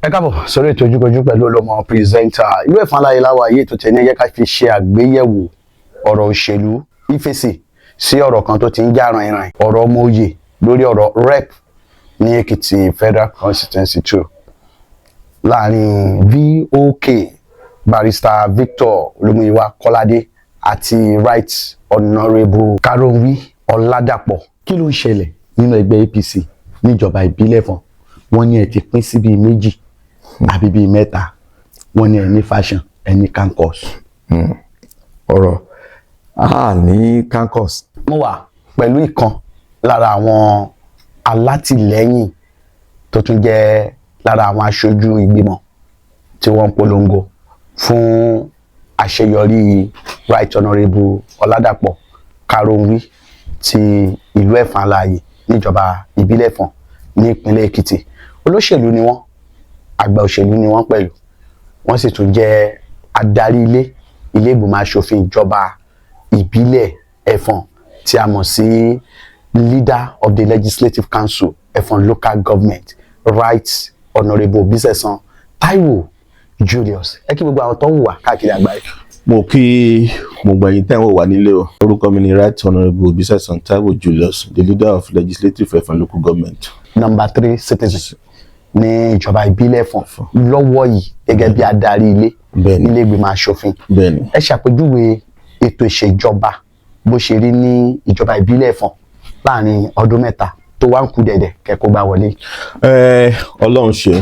Ẹ káàbọ̀ sórí ètò Ojúkojú pẹ̀lú Olúọmọ presenter. Ìlú Ẹ̀fọn Aláyé láwa yìí. Ètò tẹ̀ ní ẹ̀yẹ́ ká fi ṣe àgbéyẹ̀wò ọ̀rọ̀ òṣèlú, ìfèsì sí ọ̀rọ̀ kan tó ti ń já ràn-ìràn, ọ̀rọ̀ ọmọ oyè lórí ọ̀rọ̀ rep ní Èkìtì Federal Constituency 2 láàrin VOK, Barrister Victor Olúmúyìwá Kọ́ládé, àti Right Honourable Karonwi Ọládàpọ̀. Kí ló ń ṣẹlẹ̀ nínú ẹgbẹ́ APC níjọba ìbílẹ̀ Ẹ̀fọ̀n? Wọ́n ní ẹ ti pín sí bíi méjì àbí bíi mẹ́ta. Wọ́n ní ẹ ní faction, ẹ ní caucus. Ọ̀rọ̀ a ní caucus. Mo wà pẹ̀lú ìkan lára àwọn alátìlẹ́yìn tó tún jẹ́ lára àwọn aṣojú ìgbìmọ̀ tí wọ́n ń polongo fún àṣeyọrí Right Honourable Ọládàpọ̀ Karonwi ti ìlú Ẹ̀fọ̀n Alààyè níjọba ìbílẹ̀ Ẹ̀fọ̀n ní ìpínlẹ̀ Èkìtì. Olóṣèlú ni wọ́n, àgbà òṣèlú ni wọ́n pẹ̀lú. Wọ́n sì tún jẹ́ adarí ilé ìgbìmọ̀ aṣòfin ìjọba ìbílẹ̀ Ẹ̀fọ̀n tí a mọ̀ sí leader of the Legislative Council, Ẹ̀fọ̀n Local Government, Right Honourable Bísẹ̀sán Táíwò Julius. Ẹ kí gbogbo àwọn tó ń wà káàkiri àgbáyé. Mo kí gbogbo ẹ̀yin tẹ́ ń wò wá nílé o. Orúkọ mi ni Right Honourable Bísẹ̀sán Táíwò Julius, the leader of Legislative Ẹ̀fọ̀n Local Government. Number three citizen ní ìjọba ìbílẹ̀ Ẹ̀fọ̀n lọ́wọ́ yìí gẹ́gẹ́ bí adarí ilé nílé ìgbìmọ̀ aṣòfin. Ẹ ṣàpèjúwe ètò ìṣèjọba bó ṣe rí ní ìjọba ìbílẹ̀ Ẹ̀fọ̀n láàrin ọdún 3 tó wá ń kú dẹ̀dẹ̀ kẹ́kọ̀ọ́ gbà wọlé. Ẹ Ọlọ́run ṣe,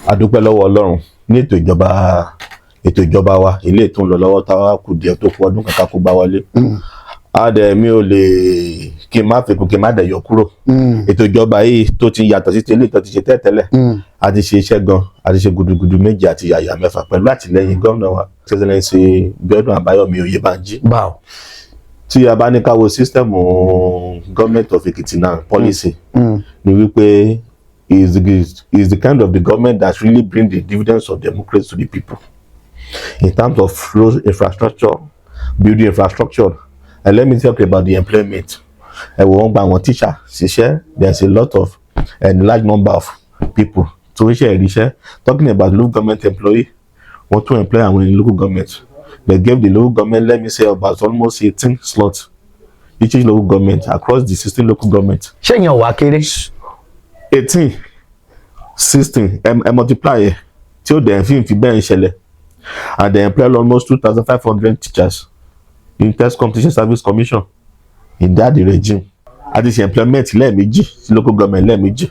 àdúpẹ́ lọ́wọ́ Ọlọ́run ní ètò ìjọba wa ilé tó ń lọ lọ́wọ́, táwa kù díẹ̀ tó kù ọdún kankan kó gbá wọlé. A dẹ̀ mi ò lè kí n má fi kún, kí n má dẹ̀ yọ kúrò. Ètò ìjọba yìí tó ti yàtọ̀ sí tẹ́lẹ̀ tó ti ṣe tẹ́tẹ́lẹ̀, a ti ṣe iṣẹ́ gan, a ti ṣe gudugudu méje àti yàyà mẹ́fà pẹ̀lú àtìlẹ́yìn gómìnà wa, Excellency Bíọ́dún Àbáyọ̀mí Oyèbánjí. Báwo? Tí a bá ní ká wo system government of Ekiti now, policy ni wípé is the kind of the government that really bring the dividends of democracy to the people in terms of road infrastructure, building infrastructure. And let me talk about the employment. Ẹ wò, wọ́n gba àwọn teacher ṣiṣẹ́. There is a lot of and large number of people tó ń ṣe ìríṣẹ́. Talking about local government employee, wọ́n tún employ àwọn in local government. They gave the local government, let me say, about almost 18 slots each local government across the 16 local government. Ṣé ìyẹn ò wá kéré? 18, 16, ẹ multiply ẹ, tí ó dẹ̀ fi bẹ́ẹ̀ ń ṣẹlẹ̀. And they employ almost 2,500 teachers in TESCOM, Teaching Service Commission, in that the regime. A ti ṣe employment lẹ́ẹ̀mejì sí local government lẹ́ẹ̀mejì.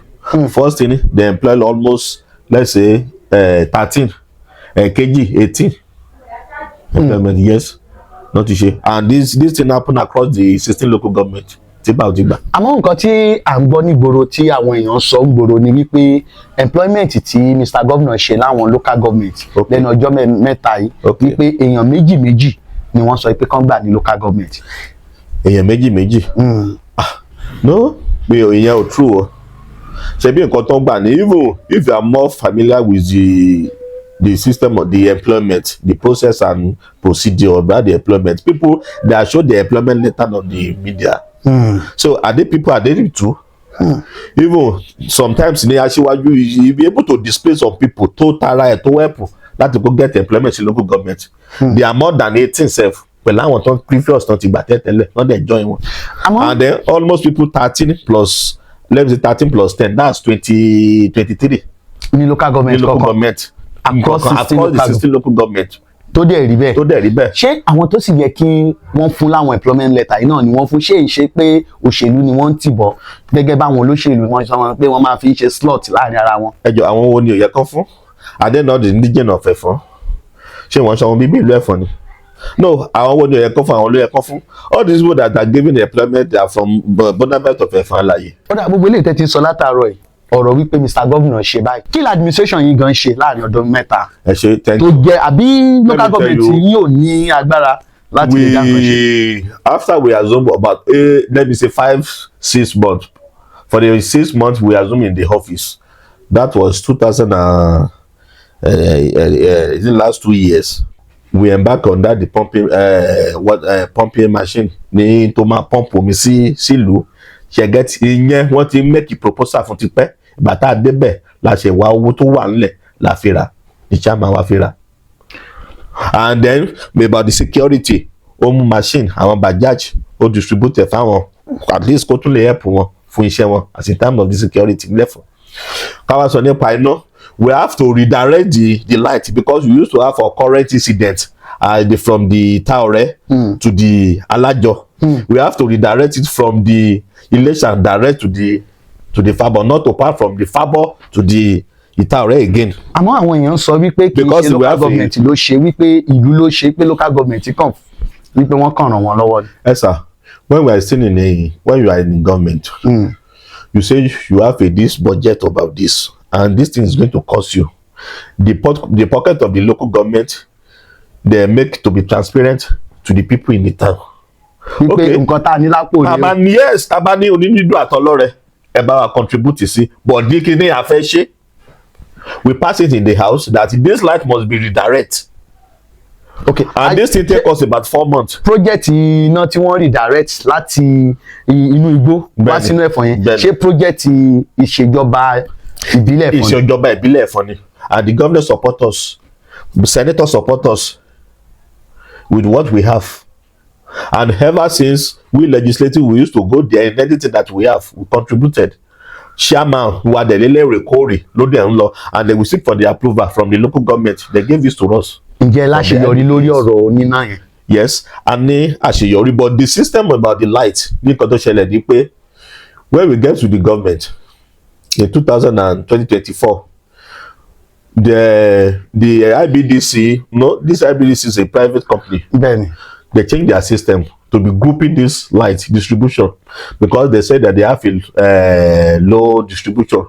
First thing, they employ almost, let's say, 13, ẹ̀ẹ̀kejì 18 employment. Yes, not to ṣe. And this thing happen across the 16 local government tí bá ò ti gbà. Àmọ́ nǹkan tí à ń gbọ́ nígboro, tí àwọn èèyàn sọ ń gboro, ni wípé employment tí Mr Governor ṣe láwọn local government lẹ́nu ọjọ́ 3 yìí, wípé èèyàn méjì méjì ni wọ́n sọ pé kán gbà ní local government. Èèyàn méjì méjì? No, pé ìyẹn ò true o. Ṣebí nǹkan tó ń gbà ní, even if you are more familiar with the system of the employment, the process and procedure about the employment, people, they are show the employment letter on the media. So are they people, are they true? Even sometimes ní aṣíwájú, you be able to display some people tó tara ẹ̀ tó help láti go get employment in local government. They are more than 18 sef pẹ̀lú àwọn tó previous tó ti gbà tẹ́tẹ́lẹ̀, wọ́n dẹ̀ join wọn. And then almost people 13 plus, let me say 13 plus 10, that's 20, 23 ní local ní government local kọ̀ọ̀kan government. Across Nǹkan 16 across the local 16 local government. Tó dẹ̀ rí bẹ́ẹ̀? Tó dẹ̀ rí bẹ́ẹ̀. Ṣé àwọn tó sì yẹ kí wọ́n fún láwọn employment letter yìí náà ni wọ́n fún? Ṣé ìṣe pé òṣèlú ni wọ́n ń tìbọ̀ gẹ́gẹ́ báwọn olóṣèlú wọ́n sọ wọn pé wọ́n máa fi ń ṣe slot láàrin ara wọn? Ẹ jọ, àwọn wo ni ò yẹ kán fún? Are they not the indigene of Ẹ̀fọ̀n? Ṣé wọ́n sọ wọn bíbí ìlú Ẹ̀fọ̀n ni? No, àwọn wo ni ò yẹ kán fún? Àwọn ló yẹ kán fún. All these people that are given the employment, they are from Bonabert of Ẹ̀fọ̀n Alàyè. Ó dà, gbogbo eléyìí tẹ́ ti sọ látàárọ̀ yìí, ọ̀rọ̀ wípé Mr Governor ṣe báyìí, kí la administration yìí gan ṣe láàrin ọdún 3 Ẹ ṣe, thank tó you. jẹ́ àbí local Me tell government you. yìí ò ní agbára láti lè dá nǹkan ṣe? We, after we assume about let me say 5, 6 months, for the 6 months we assume in the office, that was 2000 and in the last 2 years, we embark on that the pumping what pumping machine ní tó máa pump omi sí sílùú. Ṣe get? Ìyẹn wọ́n ti make proposal fún tipẹ́. Ìgbà tá a débẹ̀ la ṣe wá owó tó wà ńlẹ̀. La fi rà, the chairman wa fi rà. And then about the security, ó mú machine, àwọn Bajaj, ó distribute ẹ̀ fáwọn, at least kó tún lè help wọn fún iṣẹ́ wọn as in terms of the security level. Ká wá sọ nípa iná, we have to redirect the light because we used to have a current incident from the Taore to the Alajo. We have to redirect it from the Ilesha direct to the Fabo, not to pass from the Fabo to the Itaore again. Àmọ́ àwọn èèyàn sọ wípé kì í Because ṣe we local have a- government ló ṣe, wípé ìlú ló ṣe, pé local government kàn wípé wọ́n kàn ràn wọ́n lọ́wọ́ ni. Yes sir, when we are still in a when you are in government, you say you have a this budget about this, and this thing is going to cost you the pocket of the local government. They make to be transparent to the people in the town. Wípé Okay. nǹkan tá a ní lápò Tá ni bá ní, yes, tá bá ní onídùú àtọlọ́rẹ, ẹ bá wa contribute sí, but ní kíní a fẹ́ ṣe, we pass it in the house that this light must be redirect. And this thing take us about 4 months. Project iná tí wọ́n redirect láti inú igbó wá Bẹ́ẹ̀ni, sínú Ẹ̀fọ̀n yẹn, bẹ́ẹ̀ni. ṣé project ìṣèjọba ìbílẹ̀ Ẹ̀fọ̀n ni? Ìṣèjọba ìbílẹ̀ Ẹ̀fọ̀n ni, and the governor support us, the senator support us with what we have. And ever since we legislative, we used to go there in anything that we have, we contributed. Chairman wa dẹ̀ lélẹ́rìíkóòrè ló dẹ̀ ń lọ, and they will seek for the approval from the local government. They gave this to us. Ǹjẹ́ láṣeyọrí lórí ọ̀rọ̀ oníná yẹn? Yes, a ní àṣeyọrí, but the system about the light, ní nǹkan tó ṣẹlẹ̀ ni pé when we get to the government in two thousand and twenty twenty four, the IBDC, no, this IBDC is a private company. They change their system to be grouping this light distribution because they say that they have a low distribution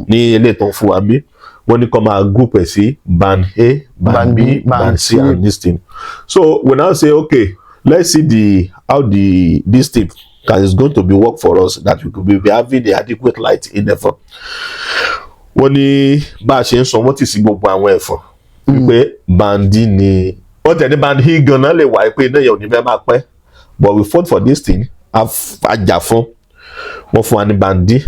ní ilé tó ń fún wa bí. Wọ́n ní kó máa group ẹ̀ sí band A, band Band B, B, band band C C. and this thing. So we now say, okay, let's see the how the this thing can is going to be work for us, that we could be having the adequate light in Ẹ̀fọ̀n. Wọ́n ní bá a ṣe ń san wọ́n ti sí gbogbo àwọn Ẹ̀fọ̀n wípé band D ni wọ́n tẹ̀ ní, band E gan-an lè wà pé iná yẹn ò ní fẹ́ máa pẹ́, but we fought for this thing. A jà fún wọ́n, fún wa ní band D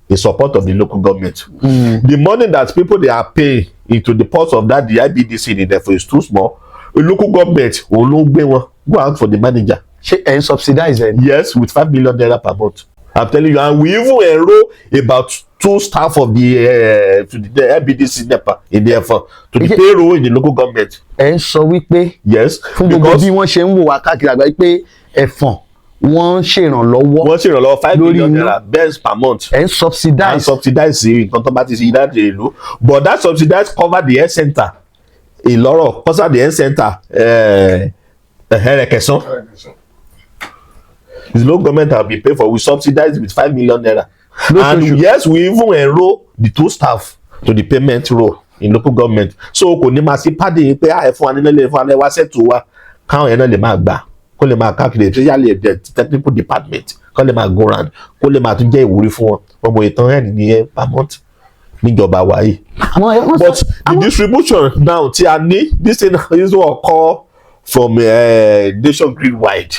in support of the local government. The money that people they are paying into the pot of that the IBDC in Ẹ̀fọ̀n is too small. Local government òun ló ń gbé wọn go out for the manager. Ṣé ẹ̀ ń subsidize ẹ̀ ni? Yes, with ₦5 million per month, I'm telling you. And we even enrol about two staff of the to the IBDC NEPA in the Ẹ̀fọ̀n to the payroll in the local government. Ẹ̀ ń sọ wípé Yes. fún gbogbo bí wọ́n ṣe ń wò wá káàkiri àgbáyé pé Ẹ̀fọ̀n wọ́n ń ṣèrànlọ́wọ́ Wọ́n ṣèrànlọ́wọ́ five lórí million iná. naira best per month. Ẹ̀ ń And subsidize. Subsidize nǹkan tó bá ti ṣe ìdájọ́ ìlú, but that subsidize cover the health center Ìlọ́rọ̀, cover the health center Ẹ̀rẹ̀kẹ̀sán. The local government have been paid for. We subsidize with ₦5 million. Lóṣooṣù. And yes, we even enrol the two staff to the payment roll in local government, so kò ní máa sí pàdé pé ẹ fún wa nílé, fún wa ní wá sẹ́tù wa, káwọn yẹn náà lè máa gbà kó lè máa káàkiri, especially the technical department, kó lè máa go round, kó lè máa tún jẹ́ ìwúrí fún wọn. Ọmọ ìtàn ẹ̀ nìyẹn per month níjọba wa yìí. Àwọn ẹ̀ wọ́n But sọ the distribution now tí a ní, this thing is what occur from nation grid wide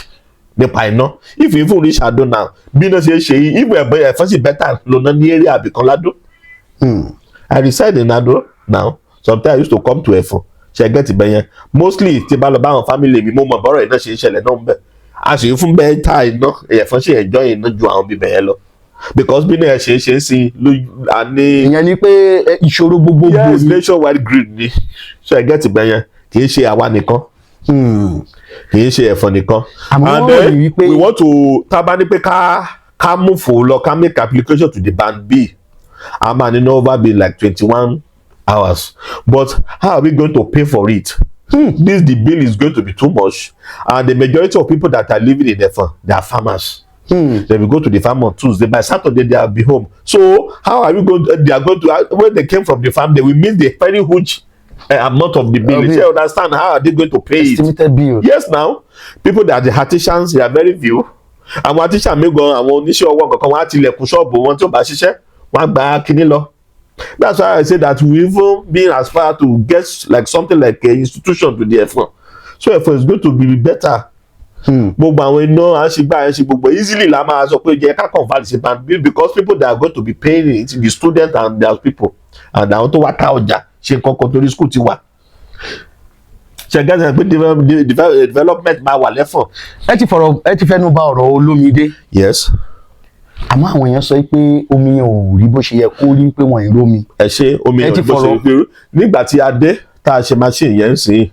nípa iná. If you even reach Ado now, bí iná ṣe ń ṣe yìí, if ẹ̀fọn ẹ̀fọn sì better lọ́nà ní area àbìkan ládó. I reside in Ado now. Sometimes I used to come to Ẹ̀fọ̀n, ṣe get ibẹ̀ yẹn? Mostly tí bá lọ bá àwọn family mi, mo mọ̀ bọ́rọ̀ iná ṣe ń ṣẹlẹ̀ náà ń bẹ̀. A sì ń fún better iná, Ẹ̀fọn ṣe enjoy iná ju àwọn bíbẹ̀ yẹn lọ because bí náà ṣe ń ṣe ń sin lójú a ní. Ìyẹn ni pé ìṣòro gbogbogbò Yes. ni. Nationwide grid ni, ṣe get ibẹ̀ yẹn? Kì í ṣe àwa nìkan, kì í ṣe Ẹ̀fọn nìkan. Àmọ́ And wọ́n then ròyìn wípé- we want to, tá a bá ní pé ká move fò lọ, ká make application to the band B, a máa ní over be like 21 hours, but how are we going to pay for it? This the bill is going to be too much, and the majority of people that are living in Efon, they are farmers. They will go to the farm on Tuesday, by Saturday they will be home. So how are we going to, they are going to, when they came from the farm, they will meet the very huge amount of the bill. Bill. You understand? How are they going to pay it? Estimated bill. Yes, now people that are the artisans, they are very few. Àwọn artisan mi gan, àwọn oníṣẹ́ ọwọ́ kankan, wọ́n á tilẹ̀kùn ṣọ́ọ̀bù wọn. Tí ó bá ṣiṣẹ́, wọ́n á gba kinní lọ. That's why I say that we even being as far to get like something like a institution to the Ẹ̀fọn, so Ẹ̀fọn is going to be better. Gbogbo àwọn iná à ń ṣe gbà, à ń ṣe gbogbo easily la máa sọ pé jẹ́ ká convert sí band B because people that are going to be paying it, the student and their people and àwọn tó wá ta ọjà, Ṣe nǹkan kan torí school ti wà. Ṣe gẹ́gẹ́ pé development máa wà lẹ́fọ̀n. Ẹ ti fẹnu bà ọ̀rọ̀ olómìdé. Yes. Àmọ́ àwọn èèyàn sọ pé omi yẹn ò rí bó ṣe yẹ kó rí, pé wọ́n ì rómi. Ẹ ṣe omi Ẹ ti yẹn bó ṣe pé nígbà tí a dé, tá a ṣe machine yẹn sìn,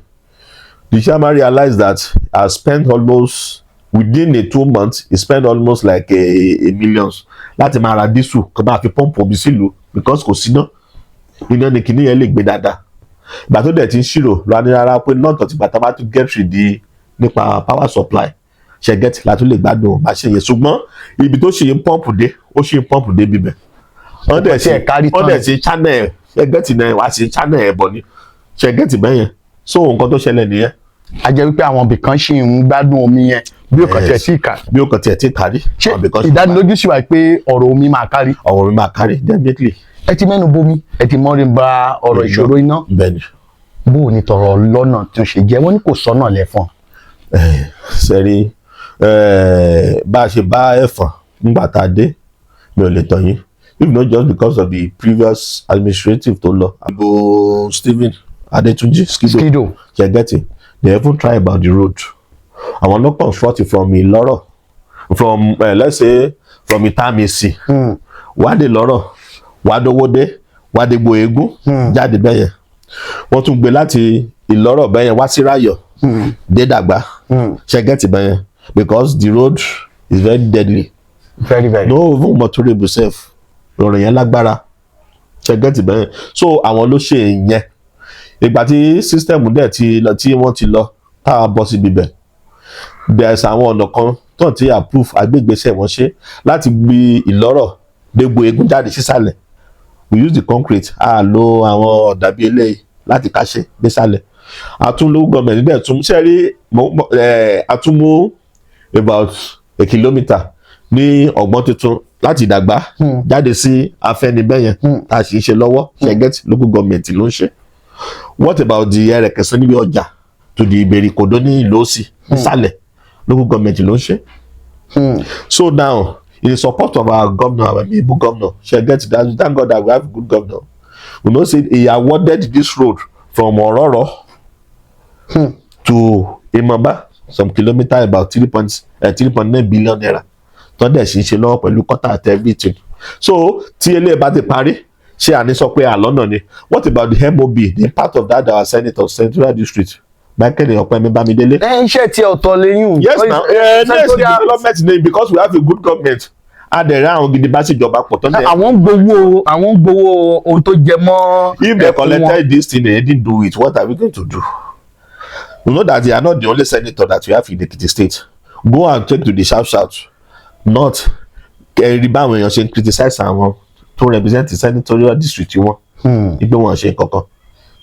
the chairman realized that I spent almost, within a 2 months, he spent almost like a millions láti máa ra diesel kó máa fi pump omi sílùú, because kò síná. Iná ni kìnìún yẹn lè gbé dáadáa. Ìgbà tó dẹ̀ ti ń ṣírò lọ ní rárá pé lọ́tọ̀ tí bàtà bá tún get ready nípa power supply, ṣe get látún lè gbádùn machine yẹn. Ṣùgbọ́n ibi tó ṣe ń pump dé, ó ṣe ń pump dé bíbẹ̀, wọ́n dẹ̀ Kò tiẹ̀ kárí ṣe wọ́n tán. Dẹ̀ ṣe channel, ṣe get náà wá ṣe channel ẹ̀ bọ̀ ni, ṣe get bẹ́yẹn. So nǹkan tó ṣẹlẹ̀ nìyẹn. A jẹ́ wípé àwọn ibìkan ṣì ń gbádùn omi yẹn bí ó kàn tiẹ̀ tí kà. Bí ó kàn tiẹ̀ tí kárí. Ṣé àwọn ibìkan ṣì ń ìdánilójú sì wà pé ọ̀rọ̀ omi máa kárí? Ọ̀rọ̀ mi máa kárí, definitely. Ẹ ti mẹ́nu bomi, ẹ ti mọ́rin ba ọ̀rọ̀ ìṣòro iná. Bẹ́ẹ̀ni. Bó o ní tọrọ lọ́nà tó ṣe jẹ́, wọ́n ní kò sọ́nà lẹ́fọ̀n. Sẹ́rí, bá a ṣe bá ẹ̀fọ̀n nígbà tá a dé, mi ò lè tàn yín, if not just because of the previous administrative tó lọ, Abo Stephen Adetunji Skido. Skido. Ṣe get it, they even try about the road. Àwọn ló construct from Ìlọ́rọ̀, from let's say from Itamisi, wádìí lọ́rọ̀, wádówódé, wádìgbò eégún jáde bẹ́yẹn. Wọ́n tún gbé láti Ìlọ́rọ̀ bẹ́yẹn wá sí Ráyọ̀ dé Dàgbà, ṣe get bẹ́yẹn, because the road is very deadly. Very, very. No, even motorable sef, ọ̀rọ̀ yẹn lágbára, ṣe get bẹ́yẹn. So àwọn ló ṣe ìyẹn. Ìgbà tí system dẹ̀ ti lọ, tí wọ́n ti lọ, táwa bọ́ síbi bẹ̀, there's àwọn ọ̀nà kan tó ti approve agbègbèsẹ̀ wọ́n ṣe láti gbi Ìlọ́rọ̀ dégbò eégún jáde sísàlẹ̀. We use the concrete, a lo àwọn ọ̀dà bíi eléyìí láti káṣe désàlẹ̀. Àtúnlówó gọọmenti dẹ̀ tún ṣe rí àtúnmú about a kilometre ní ọ̀gbọ́n tuntun láti Ìdàgbà jáde sí Afẹnibẹ́yẹn, tá a sì ń ṣe lọ́wọ́, ṣe get, local government ló ń ṣe. What about the Ẹrẹ̀kẹ̀sán níbi ọjà to the Ìbèrìkòdó ní ìlú òsì nísàlẹ̀? Local government ló ń ṣe. So now, in support of our governor, our able governor, ṣe get that, thank God that we have a good governor. We know say he awarded this road from Ororo to Imamba, some kilometre, about 3.9 billion naira, tó dẹ̀ sì ń ṣe lọ́wọ́ pẹ̀lú kọ́tà àti everything. So tí eléyìí bá ti parí, ṣé àní sọ pé àlọ́nà ni? What about the MOB, the part of that our senator, senatorial district, Michael Ọpẹ́yẹmí Bámidélé? Ẹ iṣẹ́ tí ọ̀tọ̀ lẹ́yìn. Yes now, yes, development name, because we have a good government. A dẹ̀ rí àwọn gidi bá ṣèjọba pọ̀ tó ń dẹ̀. Àwọn ń gbowó ohun tó jẹ mọ́ If they ẹkùn wọn. Collected this thing, they didn't do it, what are we going to do? You know that they are not the only senator that we have in Ekiti State. Go and take to the south, south, north, kẹrí báwọn èèyàn ṣe ń criticize àwọn tó represent the senatorial district wọn, wípé wọn ṣe nǹkan kan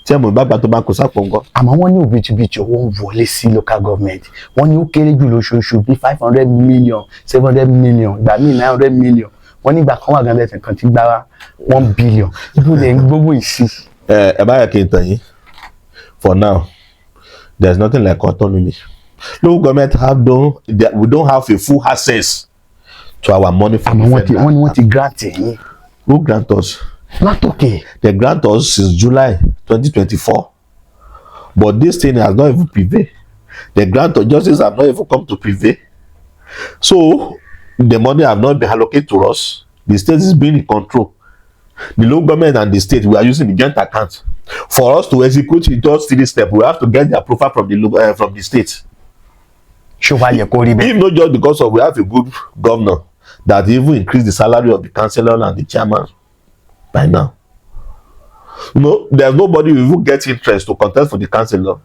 tí ẹ̀mọ̀ ìbágbà tó bá kó sápò ńkọ́. Àmọ́ wọ́n ní òbítíbitì owó ń wọlé sí local government. Wọ́n ní ó kéré jù lóṣooṣù bíi 500 million, 700 million, ìgbà míì 900 million. Wọ́n nígbà kan wà gan-an kan tí gba 1 billion. Ibo lẹ̀ ń gbówó ìsí? Ẹ ẹ bá yẹ kí n tàn yín, for now there is nothing like autonomy. Local government have don we don't have a full access to our money from Àmọ́ the wọ́n ti federal. wọ́n ní wọ́n ti grant yín. Who grant us? Látòkè. They grant us since July 2024, but this thing has not even prevail. The grant of justice have not even come to prevail, so the money have not been allocated to us. The state is being in control. The local government and the state, we are using the joint account. For us to execute those three steps, we have to get the approval from the state. Ṣó wàá yẹ kó rí bẹ́ẹ̀? If not just because of we have a good governor that even increase the salary of the councillor and the chairman by now, no, there's nobody who even get interest to contest for the councillor.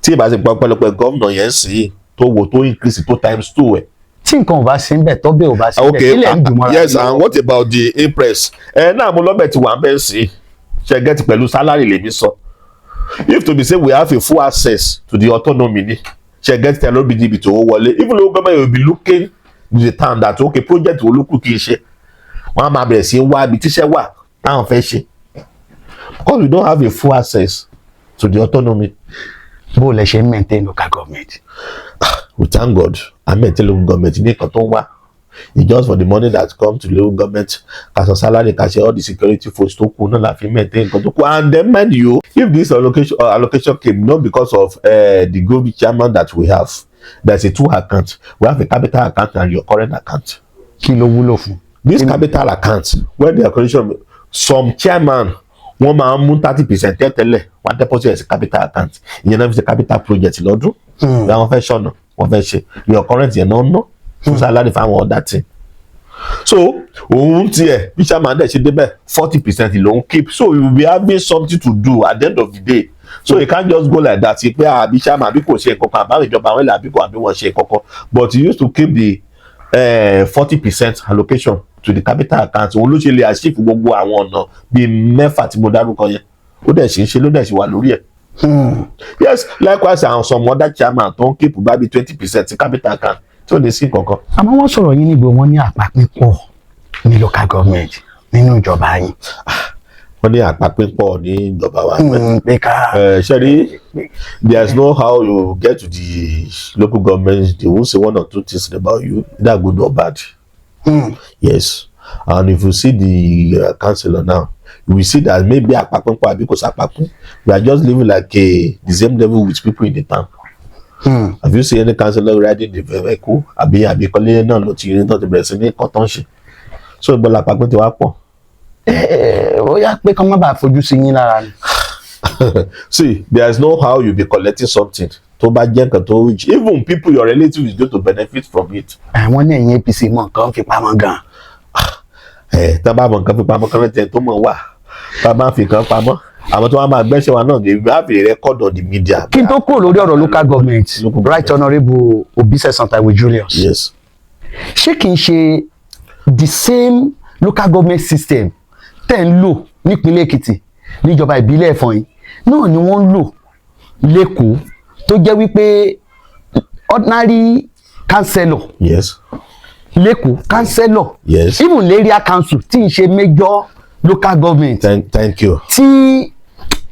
Tí ìbá ṣe pọpẹlọpẹ gómìnà yẹn sì tó wò tó increase tó times two ẹ. Tí nǹkan ò bá sí ń bẹ̀, tọ́bẹ̀ ò bá sí ń bẹ̀, kílẹ̀ ń dùn mọ́ra Yes. yín? And what about the imprest? Ẹ náà mo lọ́bẹ̀ tí wà ń bẹ̀ sí, ṣe get, pẹ̀lú salary lèmi sọ. If to be say we have a full access to the autonomy ni, ṣe get, tẹ lóbi níbi tó wọlé, even though government will be looking to the town that okay, project wo ló kù kí n ṣe, wọ́n á máa bẹ̀rẹ̀ sí í wá ibi tíṣẹ́ wà táwọn fẹ́ ṣe, because we don't have a full access to the autonomy. Bó o lẹ ṣe ń maintain local government? We thank God, ahmed, local government ní nǹkan tó ń wá. It's just for the money that come to local government, ká san salary, ká ṣe all the security force tó kù náà la fi maintain nǹkan tó kù. And then mind you, if this allocation came not because of the good chairman that we have, there's a two account. We have a capital account and your current account. Kí ló wúlò fún? This capital account, when the allocation, some chairman, wọ́n máa ń mú 30% tẹ́tẹ́lẹ̀, wọ́n á deposit ẹ̀ sí capital account. Ìyẹn náà fi ṣe capital project lọ́dún bí wọ́n fẹ́ ṣọ̀nà, wọ́n fẹ́ ṣe your current, yẹn náà ná fún salary fáwọn other thing. So òun tiẹ̀, bí chairman dẹ̀ ṣe débẹ̀, 40% lòun keep, so you will be having something to do at the end of the day. So you can't just go like that pé àbí chairman àbí kò ṣe nǹkan kan, àbáwọn ìjọba àwọn ilẹ̀ àbí kò àbí wọ́n ṣe nǹkan kan. But you used to keep the 40% allocation to the capital account. Òun ló ṣe lè achieve gbogbo àwọn ọ̀nà bíi mẹ́fà tí mo dárúkọ yẹn. Ó dẹ̀ ṣe ń ṣe, ló dẹ̀ ṣe wà lórí ẹ̀. Yes, likewise, and some other chairman tó ń keep bá bíi 20% capital account tí ò ní sí nǹkan kan. Àmọ́ wọ́n sọ̀rọ̀ yín níbo, wọ́n ní àpapín pọ̀ ní local government nínú ìjọba yín. Wọ́n ní àpapín pọ̀ ní ìjọba wa. Pé ká. Ṣé ẹ rí, there is no how you get to the local government, they won't say one or two things about you, either good or bad. Yes, and if you see the councillor now, you will see that maybe àpapín pọ̀ àbí kò sàpapín, we are just living like a the same level with people in the town. Have you seen any councillor riding the vehicle àbí kọ́lé náà ló ti rí náà ti bẹ̀rẹ̀ sí ní kọ́ tán ṣe? So ìbọn làpapín ti wá pọ̀. Ó yá pé kán má bàa fojú sí yín lára ni. See, there is no how you be collecting something tó bá jẹ́ nǹkan tó, even people, your relatives, is going to benefit from it. Àwọn ní ẹ̀yìn APC mọ̀ nǹkan fi pamọ́ gan. Ẹ tá a bá mọ nǹkan fi pamọ́, kán tẹ tó mọ̀ wà tá a bá fi nǹkan pamọ́, àwọn tó wá máa gbẹ́sẹ̀ wa náà, they have a record on the media. Kí n tó kúrò lórí ọ̀rọ̀ local government, Local Right Honourable Obisesan Taiwo Julius, Yes. ṣé kìí ṣe the same local government system tẹ̀ ń lò nípínlẹ̀ Èkìtì níjọba ìbílẹ̀ Ẹ̀fọ̀n yìí náà ni wọ́n ń lò l'Ékòó, tó jẹ́ wípé ordinary councillor l'Ékòó, councillor, even area council tí ń ṣe major local government, Thank you. tí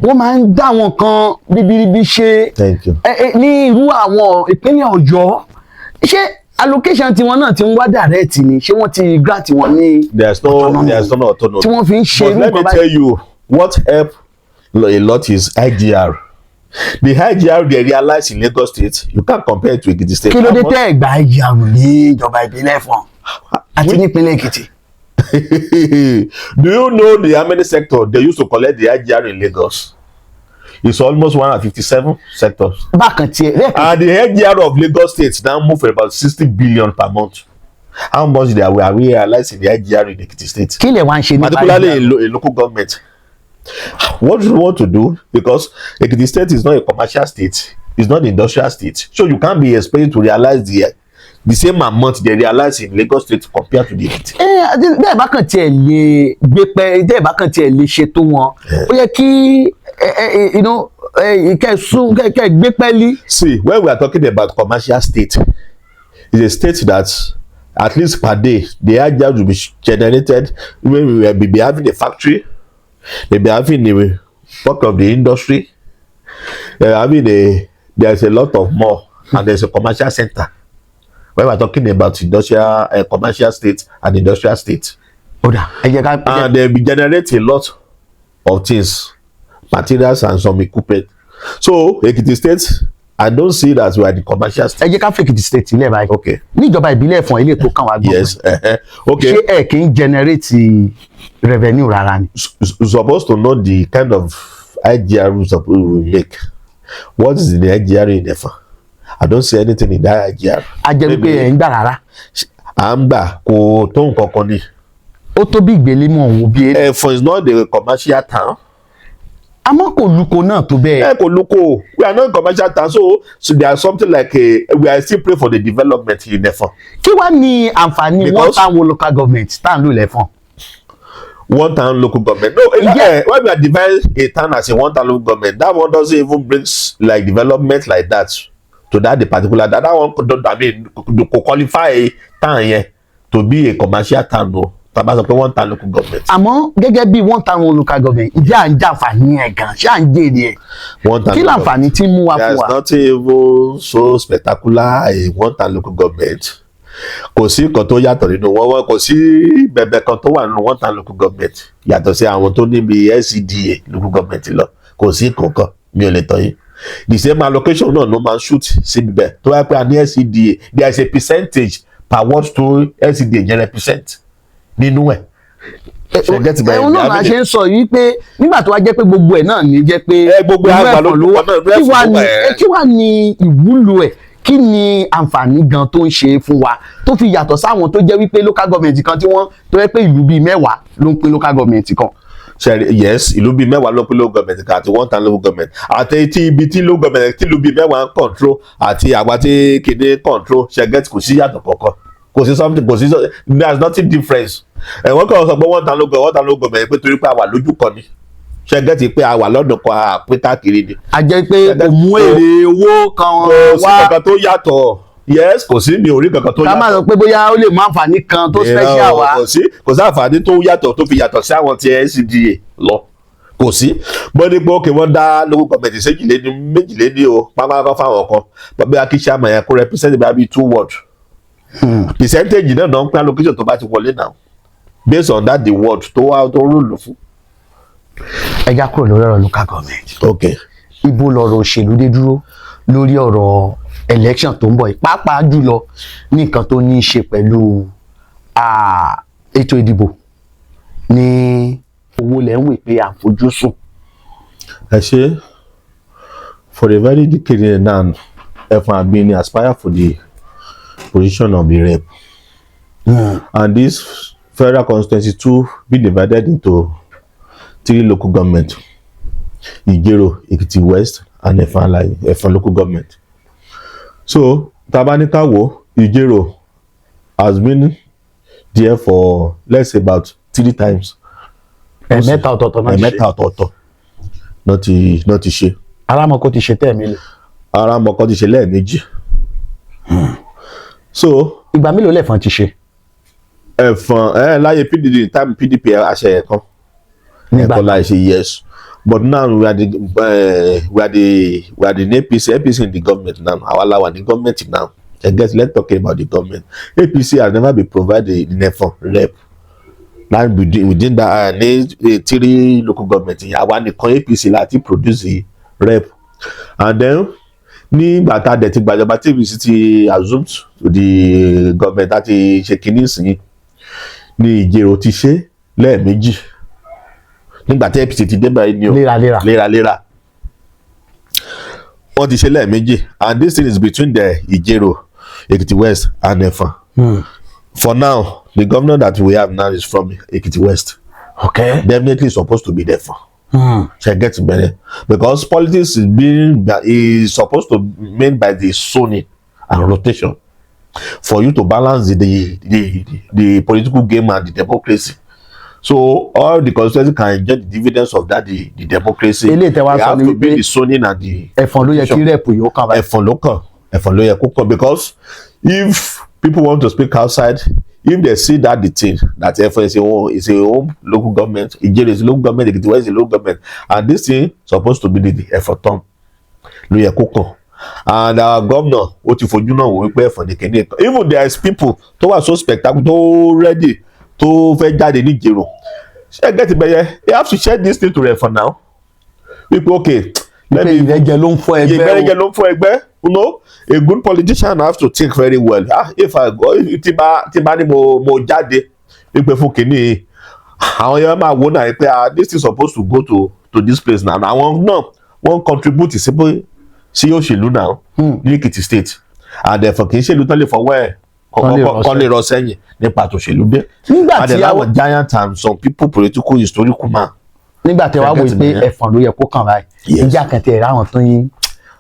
wọ́n máa ń dá àwọn kan bíbíríbí ṣe Thank you. Ní irú àwọn ìpínlẹ̀ Ọ̀yọ́, ṣé allocation tiwọn náà ti ń wá direct ni? Ṣé wọ́n ti grant wọn ní There's no autonomy there's no autonomy. tí wọ́n fi ń ṣe But irú let me nǹkan báyìí? tell you, what help a lot is IGR. The IGR they realize in Lagos State, you can't compare it to Ekiti State. Kí ló dé How much- tẹ́ ẹ̀ gba IGR ní ìjọba ìbílẹ̀ Ẹ̀fọ̀n àti nípínlẹ̀ Èkìtì? Do you know the how many sector they used to collect the IGR in Lagos? It's almost 157 sectors. Bákan tiẹ̀ lẹ́ẹ̀kan. And the IGR of Lagos State now move for about 60 billion per month. How much they are we realizing the IGR in Ekiti State? Kí lẹ̀ wá ń ṣe nípa Particularly IGR? in local government. What do you want to do? Because Ekiti State is not a commercial state, it's not an industrial state. So you can't be expected to realize the same amount they realize in Lagos State compared to the Ekiti. Ẹ bẹ́ẹ̀ bá kàn tiẹ̀ lè gbé pẹ́, bẹ́ẹ̀ bá kàn tiẹ̀ lè ṣe tó wọn, ó yẹ kí ẹ ẹ you know, ẹ kẹ́ sún kẹ́ gbé pẹ́ẹ́lí. See, when we are talking about commercial state, it's a state that at least per day, the IGR will be generated when we will be having a factory, they be having the work of the industry, they are having a there's a lot of more, and there's a commercial center. When we are talking about industrial, commercial state and industrial state, Ó dà, ẹ jẹ́ ká. And they be generate a lot of things, materials and some equipment. So Ekiti State, I don't see that we are the commercial Ẹ state. jẹ́ ká fi Èkìtì State ilẹ̀ báyìí. Níjọba ìbílẹ̀ Ẹ̀fọ̀n, ilé tó kàn wá gbọ́n, Yes. ṣé ẹ kì í generate revenue rárá ni? Supposed to know the kind of IGR we suppose we make. What is the IGR in Efon? I don't see anything in that IGR. A jẹ́ wípé ẹ̀ ń gbà rárá. À ń gbà, kò tó nǹkan kan ni. Ó tó bí ìgbélémọ̀ òun bí eré. Efon is not the commercial town. Àmọ́ kò luko náà tó bẹ́ẹ̀. Ẹ kò lóko. We are not a commercial town, so there is something like a we are still pray for the development in Efon. Kí wá ní àǹfààní one town local government tá à ń lò lẹ́fọ̀n? One town local government, no. When we are divide a town as a one town local government, that one doesn't even bring like development like that to that the particular that one don't, I mean, kò qualify town yẹn to be a commercial town, no. Tá a bá sọ pé one town local government. Àmọ́ gẹ́gẹ́ bí one town local government, ǹjẹ́ à ń jàǹfààní ẹ̀ gan? Ṣé à ń jèrè ẹ̀? One town Kí local láǹfààní tí ń mú wá fún There's wa? nothing even so spectacular a one town local government. Kò sí nǹkan tó yàtọ̀ nínú wọn. Wọn kò sí bẹ̀bẹ̀ kan tó wà nínú one town local government yàtọ̀ sí àwọn tó níbi LCDA local government lọ. Kò sí kankan, mi ò lè tọ́ yín. The same allocation náà ló máa ń shoot síbi bẹ́ẹ̀. Tó wáyé pé a ní LCDA, there is a percentage per ward tó LCDA yẹn represent nínú ẹ̀. Ṣe get by Ẹ̀hún náà la ṣe ń sọ yìí pé nígbà tó wá jẹ́ pé gbogbo ẹ̀ náà ní jẹ́ pé Ẹ, gbogbo ẹ̀ inú àgbà ẹ̀fọn ló ló wà. náà, inú Kí wá ẹ̀fọn ló ní wà, ẹ̀. Kí wá ní ìwúlò ẹ̀? Kí ni àǹfààní gan tó ń ṣe fún wa tó fi yàtọ̀ sáwọn tó jẹ́ wípé local government kan tí wọ́n tó jẹ́ pé ìlú bíi 10 ló ń pín local government kan? Ṣẹ̀rí, yes, ìlú bíi 10 ló pín local government kan àti one town local government àti tí ibi tí local government tí ìlú bíi 10 ń control àti àwa tí kéde control, ṣé ẹ get? Kò sí yàtọ̀ kankan, kò sí something, kò sí, there is nothing difference. Ẹ̀wọ̀n kan sọ pé one town local government pé torí pé a wà lójú kan ni. Ṣé ẹ get pé a wà lọ́dún kan, a pín káàkiri ni. A jẹ́ pé kò mú èrè owó kan Kò sí wá. kankan tó yàtọ̀. Yes, kò sí, mi ò rí kankan tó Ká má yàtọ̀. sọ pé bóyá ó lè mú àǹfààní kan tó special wá. Kò sí àǹfààní tó yàtọ̀ tó fi yàtọ̀ sí àwọn tí LCDA lọ, kò sí. Bọ́dé pé ókè, wọ́n dá local government séjìléní méjìléní o pápákọ̀ fáwọn kan, bàbá akíṣàmọ̀ yẹn kó represent bí two ward percentage náà náà ń pín allocation tó bá ti wọlé náà based on that the ward tó wá tó rúlù fún. Ẹ já kúrò lórí ọ̀rọ̀ local government. Ibo lọ̀rọ̀ òṣèlú dé dúró lórí ọ̀rọ̀ election tó ń bọ̀ yìí, pàápàá jùlọ ní nǹkan tó ní í ṣe pẹ̀lú ètò ìdìbò ní owó lẹ́ ń wè pé àfojúsùn? Ẹ ṣe. For a very decade now, Efon have been aspire for the position of the rep, and this federal constituency two be divided into three local government: Ijero, Ekiti West and Efon Alaye, Efon local government. So tabanika wo, Ijero has been there for, let's say, about three times. Ẹ̀mẹ́ta ọ̀tọ̀ọ̀tọ̀ náà ti ṣe. Ẹ̀mẹ́ta ọ̀tọ̀ọ̀tọ̀ náà ti ṣe. Arámọ̀kó ti ṣe tẹ́ẹ̀mí lò. Aramọ̀kọ́ ti ṣe lẹ́ẹ̀mejì, so Ìgbà mélòó lẹ̀fọn ti ṣe? Ẹ̀fọ̀n ẹ̀ láyé PDP, time PDP, àṣẹ ẹ̀kan. Nígbà Ẹ̀kan láì ṣe, yes, but now we are the APC, APC in the government now. Àwa la wà ní government now. I guess let's talk about the government. APC has never been provided in Ẹ̀fọ̀n rep now within that ní three local government yẹn. Àwa nìkan APC láti produce the rep. And then nígbà tá a dẹ̀ ti gbàjọba, tí APC ti assumed to the government láti ṣe kínní sí ní Ìjẹ̀rò ti ṣe lẹ́ẹ̀mejì nígbà tí APC ti dé báyìí ni o. Léraléra. Léraléra wọ́n ti ṣe lẹ́ẹ̀mejì, and this thing is between the Ìjẹ̀rò, Ekiti West and Ẹ̀fọ̀n. For now, the governor that we have now is from Ekiti West. Definitely supposed to be there for ṣe get bẹ̀rẹ̀, because politics is supposed to be made by the zoning and rotation for you to balance the political game and the democracy, so all the constituency can enjoy the dividends of that the democracy. Eléyìí tẹ́ wá They sọ have ni to be wípé the zoning and the Ẹ̀fọ̀n ló yẹ kí rep yóò kàn báyìí. Ẹ̀fọ̀n ló kàn, Ẹ̀fọ̀n ló yẹ kó kàn, because if people want to speak outside, if they see that the thing that Ẹ̀fọ̀n is a own local government, Ìjẹ̀rò is a local government, Ekiti West is a local government, and this thing supposed to be the Ẹ̀fọ̀n turn ló yẹ kó kàn. And our governor, ó ti fojú náà wò wípé Ẹ̀fọ̀n ní kìíní kan. Even there is people tó wà so spectacular, tó ready, tó fẹ́ jáde ní Ìjẹ̀rò. Ṣé ẹ get bẹ̀yẹ? You have to share this thing to Ẹ̀fọ̀n now wípé okay, let Pé me ìrẹ́jẹ ló ń fọ́ ẹgbẹ́ o. Ìgbẹ́rẹ́jẹ ló ń fún ẹgbẹ́. A good politician have to think very well. Ah, if I go, tí bá ní mo jáde wípé fún kínní, àwọn yẹn máa wò náà pé, ah, this is supposed to go to this place now. Àwọn náà wọ́n contribute sí pé sí òṣèlú náà ní Èkìtì State, and ẹ̀fọ̀n kì í ṣèlú tán lè fọwọ́ ẹ̀ Tán lè rọ kọ́ lè rọ sẹ́yìn nípa tòṣèlú dé. Nígbà And tí then láwọn giant and some people, political historical man. Nígbà tí wàá wò Get pé me, Ẹ̀fọ̀n ló yẹ kó kàn báyìí, Yes. ìjà kan tẹ̀ ráwọn tó yín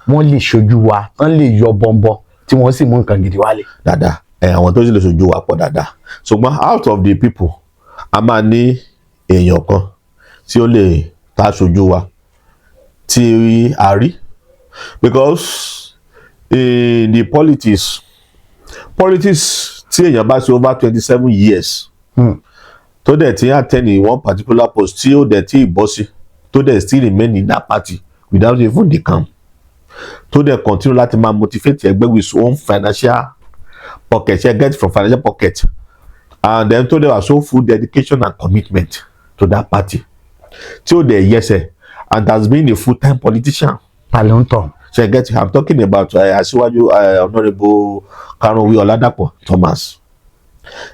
wọ́n lè ṣojú wa, tán lè yọ bọ̀m̀bọ̀ tí wọ́n sì mú nǹkan gidi wálé? Dáadáa ẹ, àwọn tó sì lè ṣojú wa pọ̀ dáadáa, ṣùgbọ́n out of the people, a máa ní èèyàn kan tí ó lè ta ṣojú wa tí a rí, because in the politics, tí èèyàn bá ṣe over 27 years, tó dẹ̀ ti attend in one particular post, tí ó dẹ̀ tí ì bọ́ sí, tó dẹ̀ still remain in that party without even the camp, tó dẹ̀ continue láti máa motivate ẹgbẹ́ with his own financial pocket, ṣe get, from financial pocket, and then tó dẹ̀ wà so full dedication and commitment to that party, tí ó dẹ̀ yẹsẹ̀, and has been a full time politician. Ta ló ń tọ̀? Ṣe get? I'm talking about Aṣíwájú, Honourable Karunwi Oladapo Thomas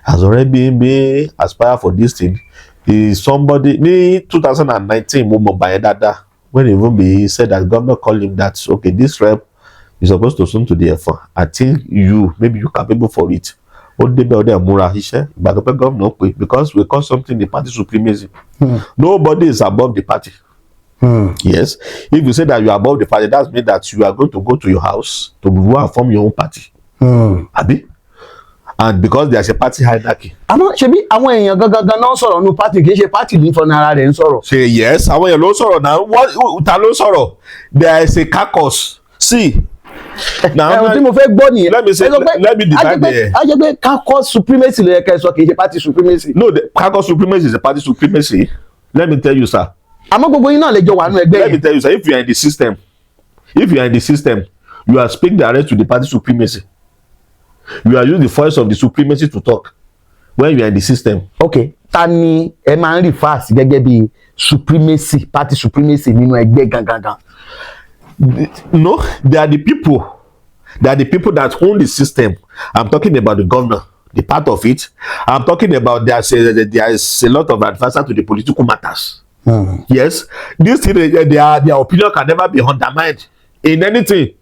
has already been aspire for this thing. He is somebody ní 2019, mo mọ̀ bàyẹn dáadáa, when even be said that governor call him that, okay, this rep is supposed to soon to the ẹ̀fọn, I think you maybe you capable for it. Ó débẹ̀, ó dẹ̀ múra iṣẹ́. Ìgbà tó pẹ́, governor pé, because we call something the party supremacy. Nobody is above the party. Yes, if you say that you are above the party, that means that you are going to go to your house to go and form your own party. Abi? And because there is a party hierarchy. Àmọ́ ṣebí àwọn èèyàn gangan gan náà ń sọ̀rọ̀ nínú party, kì í ṣe party ní fúnra ara rẹ̀ ń sọ̀rọ̀. Ṣe yes, àwọn èèyàn ló ń sọ̀rọ̀ náà. Wọ́n ta ló ń sọ̀rọ̀? There is a caucus. See. Now, Ẹ̀hún tí mo fẹ́ gbọ́ nìyẹn. Let me say- Ẹ sọ pé- let me divide a jẹ́ pé caucus supremacy ló yẹ kẹ́ ẹ sọ, kì í ṣe party supremacy. No, the caucus supremacy is a party supremacy. Let me tell you, sir. Àmọ́ gbogbo yín náà lè jọ wà nínú ẹgbẹ́ Let me yẹn. tell you, sir. If you are in the system, if you are in the system, you are speak direct to the party supremacy. You are use the voice of the supremacy to talk when you are in the system. Ok, ta ni ẹ máa ń refer sí gẹ́gẹ́ bí supremacy, party supremacy nínú ẹgbẹ́ gangan gan? No, they are the people. They are the people that own the system. I'm talking about the governor, the part of it. I'm talking about there is a lot of advisor to the political matters. Yes, this thing, their opinion can never be undermined in anything.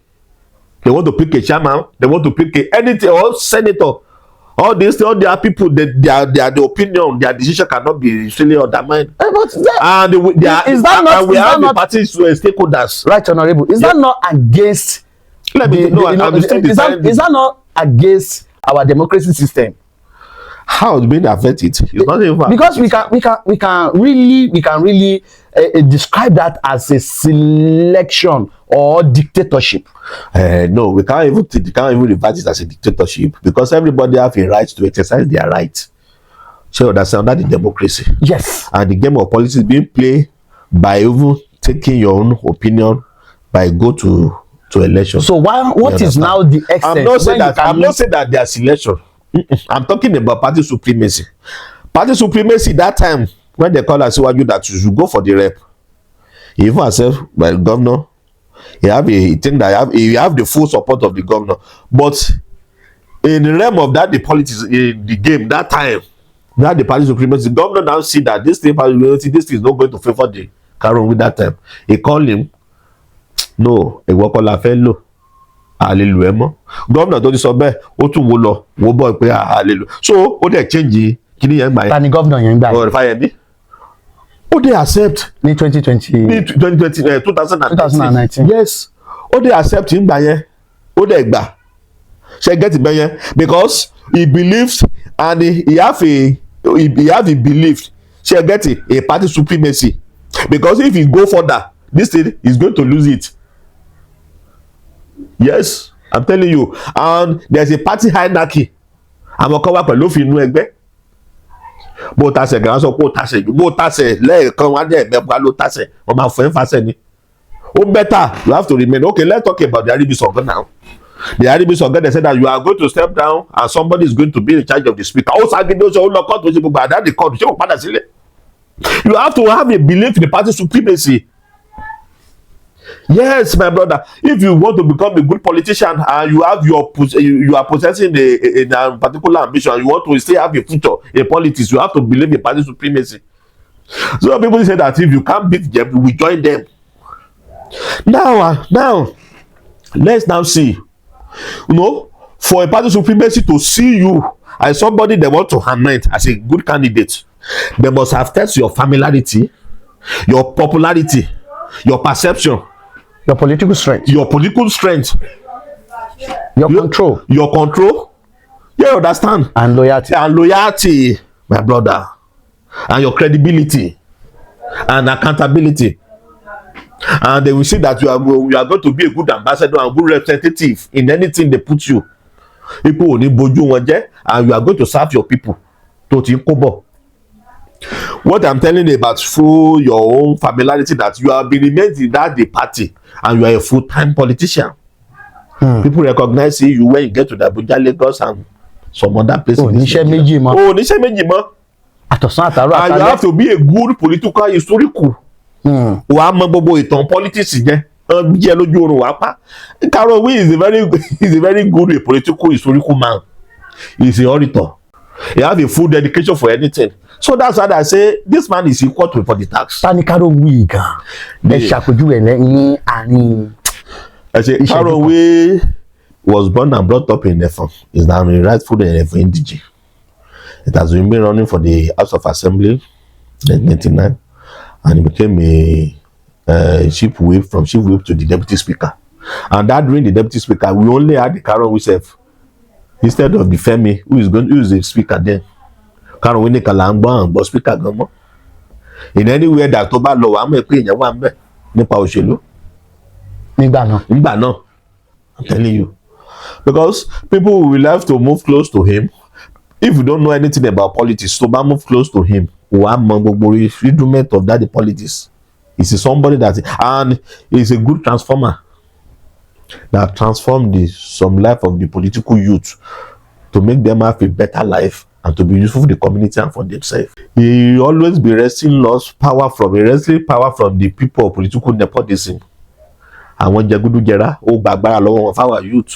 They want to pick a chairman, they want to pick a anything or senator. All this, all their people, their the opinion, their decision cannot be really undermined. But that, And they are, Is that not- and we is that have the not- parties, stakeholders. Right honourable, is that not against Let me the, no, the, you know, I'm still is that, defining is that not against our democracy system? How it's been affected. It's not even Because we can really describe that as a selection or dictatorship. No, we can't even revert it as a dictatorship because everybody have a right to exercise their right. So that's under the democracy. And the game of politics being played by even taking your own opinion by go to election. So why, what You is understand? now the extent I'm not saying when you that I'm can not saying that there's selection. Mm-mm. I'm talking about party supremacy. Party supremacy that time when they call Asiwaju that you should go for the rep. He even accept by the governor. He have a he think that he have the full support of the governor. But in the realm of that the politics in the game that time, that the party supremacy, the governor now see that this thing, party supremacy, this thing is not going to favour the Karunwi that time. He call him, no, ìwọ kọ́ la fẹ́ lò, a lè lò ẹ́ mọ́. Gómìnà tó ti sọ bẹ́ẹ̀, ó tún wo lọ wo bọ̀ pé a lè lò, so ó dẹ̀ change kíní yẹn gbà Ta yẹn. ni gómìnà yẹn gbà yẹn? Ọ̀rẹ́ Fáyẹmí, ó dẹ̀ accept. Ní 2020? Ní 2020, 2019. 2019. Yes, ó dẹ̀ accept ngbà yẹn, ó dẹ̀ gbà. Ṣe get bẹ́ẹ̀ yẹn? Because he believes and he have a belief, ṣe get it, a party supremacy, because if he go further, this thing is going to lose it. Yes, I'm telling you. And there's a party hierarchy. Àwọn kan wá pẹ̀lú òfin inú ẹgbẹ́. Bó tasẹ̀ gan, sọ pé ó tasẹ̀ jù, bó tasẹ̀ lẹ́ẹ̀kan, wá ní ẹ̀mẹ́fà ló tasẹ̀, wọ́n máa fẹ́ fàṣẹ ni. Ó better you have to remain. Okay, let's talk about the Aribisongo now. The Aribisongo, they said that you are going to step down and somebody is going to be in charge of the speaker. Ó ságídí, ó sọ, ó lọ kóòtù, ó ṣe gbogbo àdá ní kóòtù. Ṣé kò padà sílẹ̀? You have to have a belief in the party supremacy. Yes, my brother, if you want to become a good politician and you have your you are possessing a particular ambition and you want to still have a future in politics, you have to believe in party supremacy. So people say that if you can't beat them, we join them. Now let's now see, for a party supremacy to see you as somebody they want to anoint as a good candidate, they must have test your familiarity, your popularity, your perception, Your political strength. Your political strength, Your control. Your control, you understand? And loyalty. And loyalty, my brother, and your credibility and accountability, and they will see that you are going to be a good ambassador and good representative in anything they put you. Ipò ò ní bojú wọn jẹ́, and you are going to serve your people tó ti ń kó bọ̀. What I'm telling you about through your own familiarity, that you have been remained in that the party and you are a full-time politician. People recognize you when you get to the Abuja, Lagos and some other places. Ò níṣẹ́ méjì mọ́. O níṣẹ́ méjì mọ́. Àtọ̀sán, àtàrọ̀, And you àtàlẹ́. have to be a good political historical. Wàá mọ gbogbo ìtàn politics yẹn jẹ́ lójú oorun wàá pa. Karunwi is a very good, a political historical man. He is a orator. He have a full dedication for anything, so that's why I say this man is equal to for the task. Ta ni Karunwi gan? Ẹ ṣàpèjúwe ẹ ní àárín Ẹ ṣe. ìṣẹ́jú kan. Karunwi was born and brought up in Efon. He is now a rightful Efon indigene. It has been running for the House of Assembly in 1999 and he became a chief whip, from chief whip to the deputy speaker. And that during the deputy speaker, we only had the Karunwi sef instead of the Femi who is the speaker then. Karunwi nìkan là ń gbọ́, à ń gbọ́ speaker gan mọ́. In anywhere that tó bá lọ, wàá mọ̀ pé èèyàn wà ń bẹ̀ nípa òṣèlú Nígbà náà. Nígbà náà. I'm telling you, because people will have to move close to him. If you don't know anything about politics, tó bá move close to him, wàá mọ gbogbo rudiment of that the politics. He's somebody that, and he's a good transformer that transform the some life of the political youth to make them have a better life and to be useful for the community and for themselves. He always be wresting lost power from wrestling power from the people of political nepotism. Àwọn jẹgúdújẹrá, ó gba agbára lọ́wọ́ wọn fáwọn youth,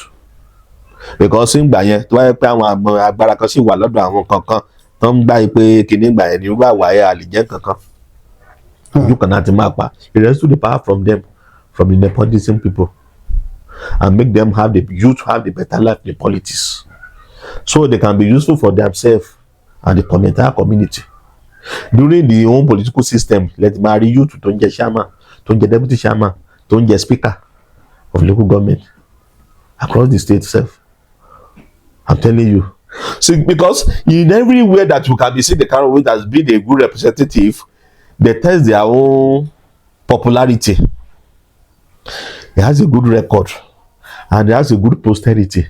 because ńgbà yẹn, tó wáyé pé àwọn àgbọn agbára kan sì wà lọ́dọ̀ àwọn kankan tó ń gbá yìí pé kinní gbà yẹn ni irú àwáyé àlìjẹ́ kankan ojú kan náà ti máa pa. He wrestle the power from them, from the nepotism people, and make them have the youth have the better life in politics so they can be useful for themselves and the entire community. During the own political system, let máa rí youth tó ń jẹ chairman, tó ń jẹ deputy chairman, tó ń jẹ speaker of local government across the state sef. I'm telling you. See, because in everywhere that you can be see the Karunwi has been a good representative, they test their own popularity. He has a good record and he has a good posterity,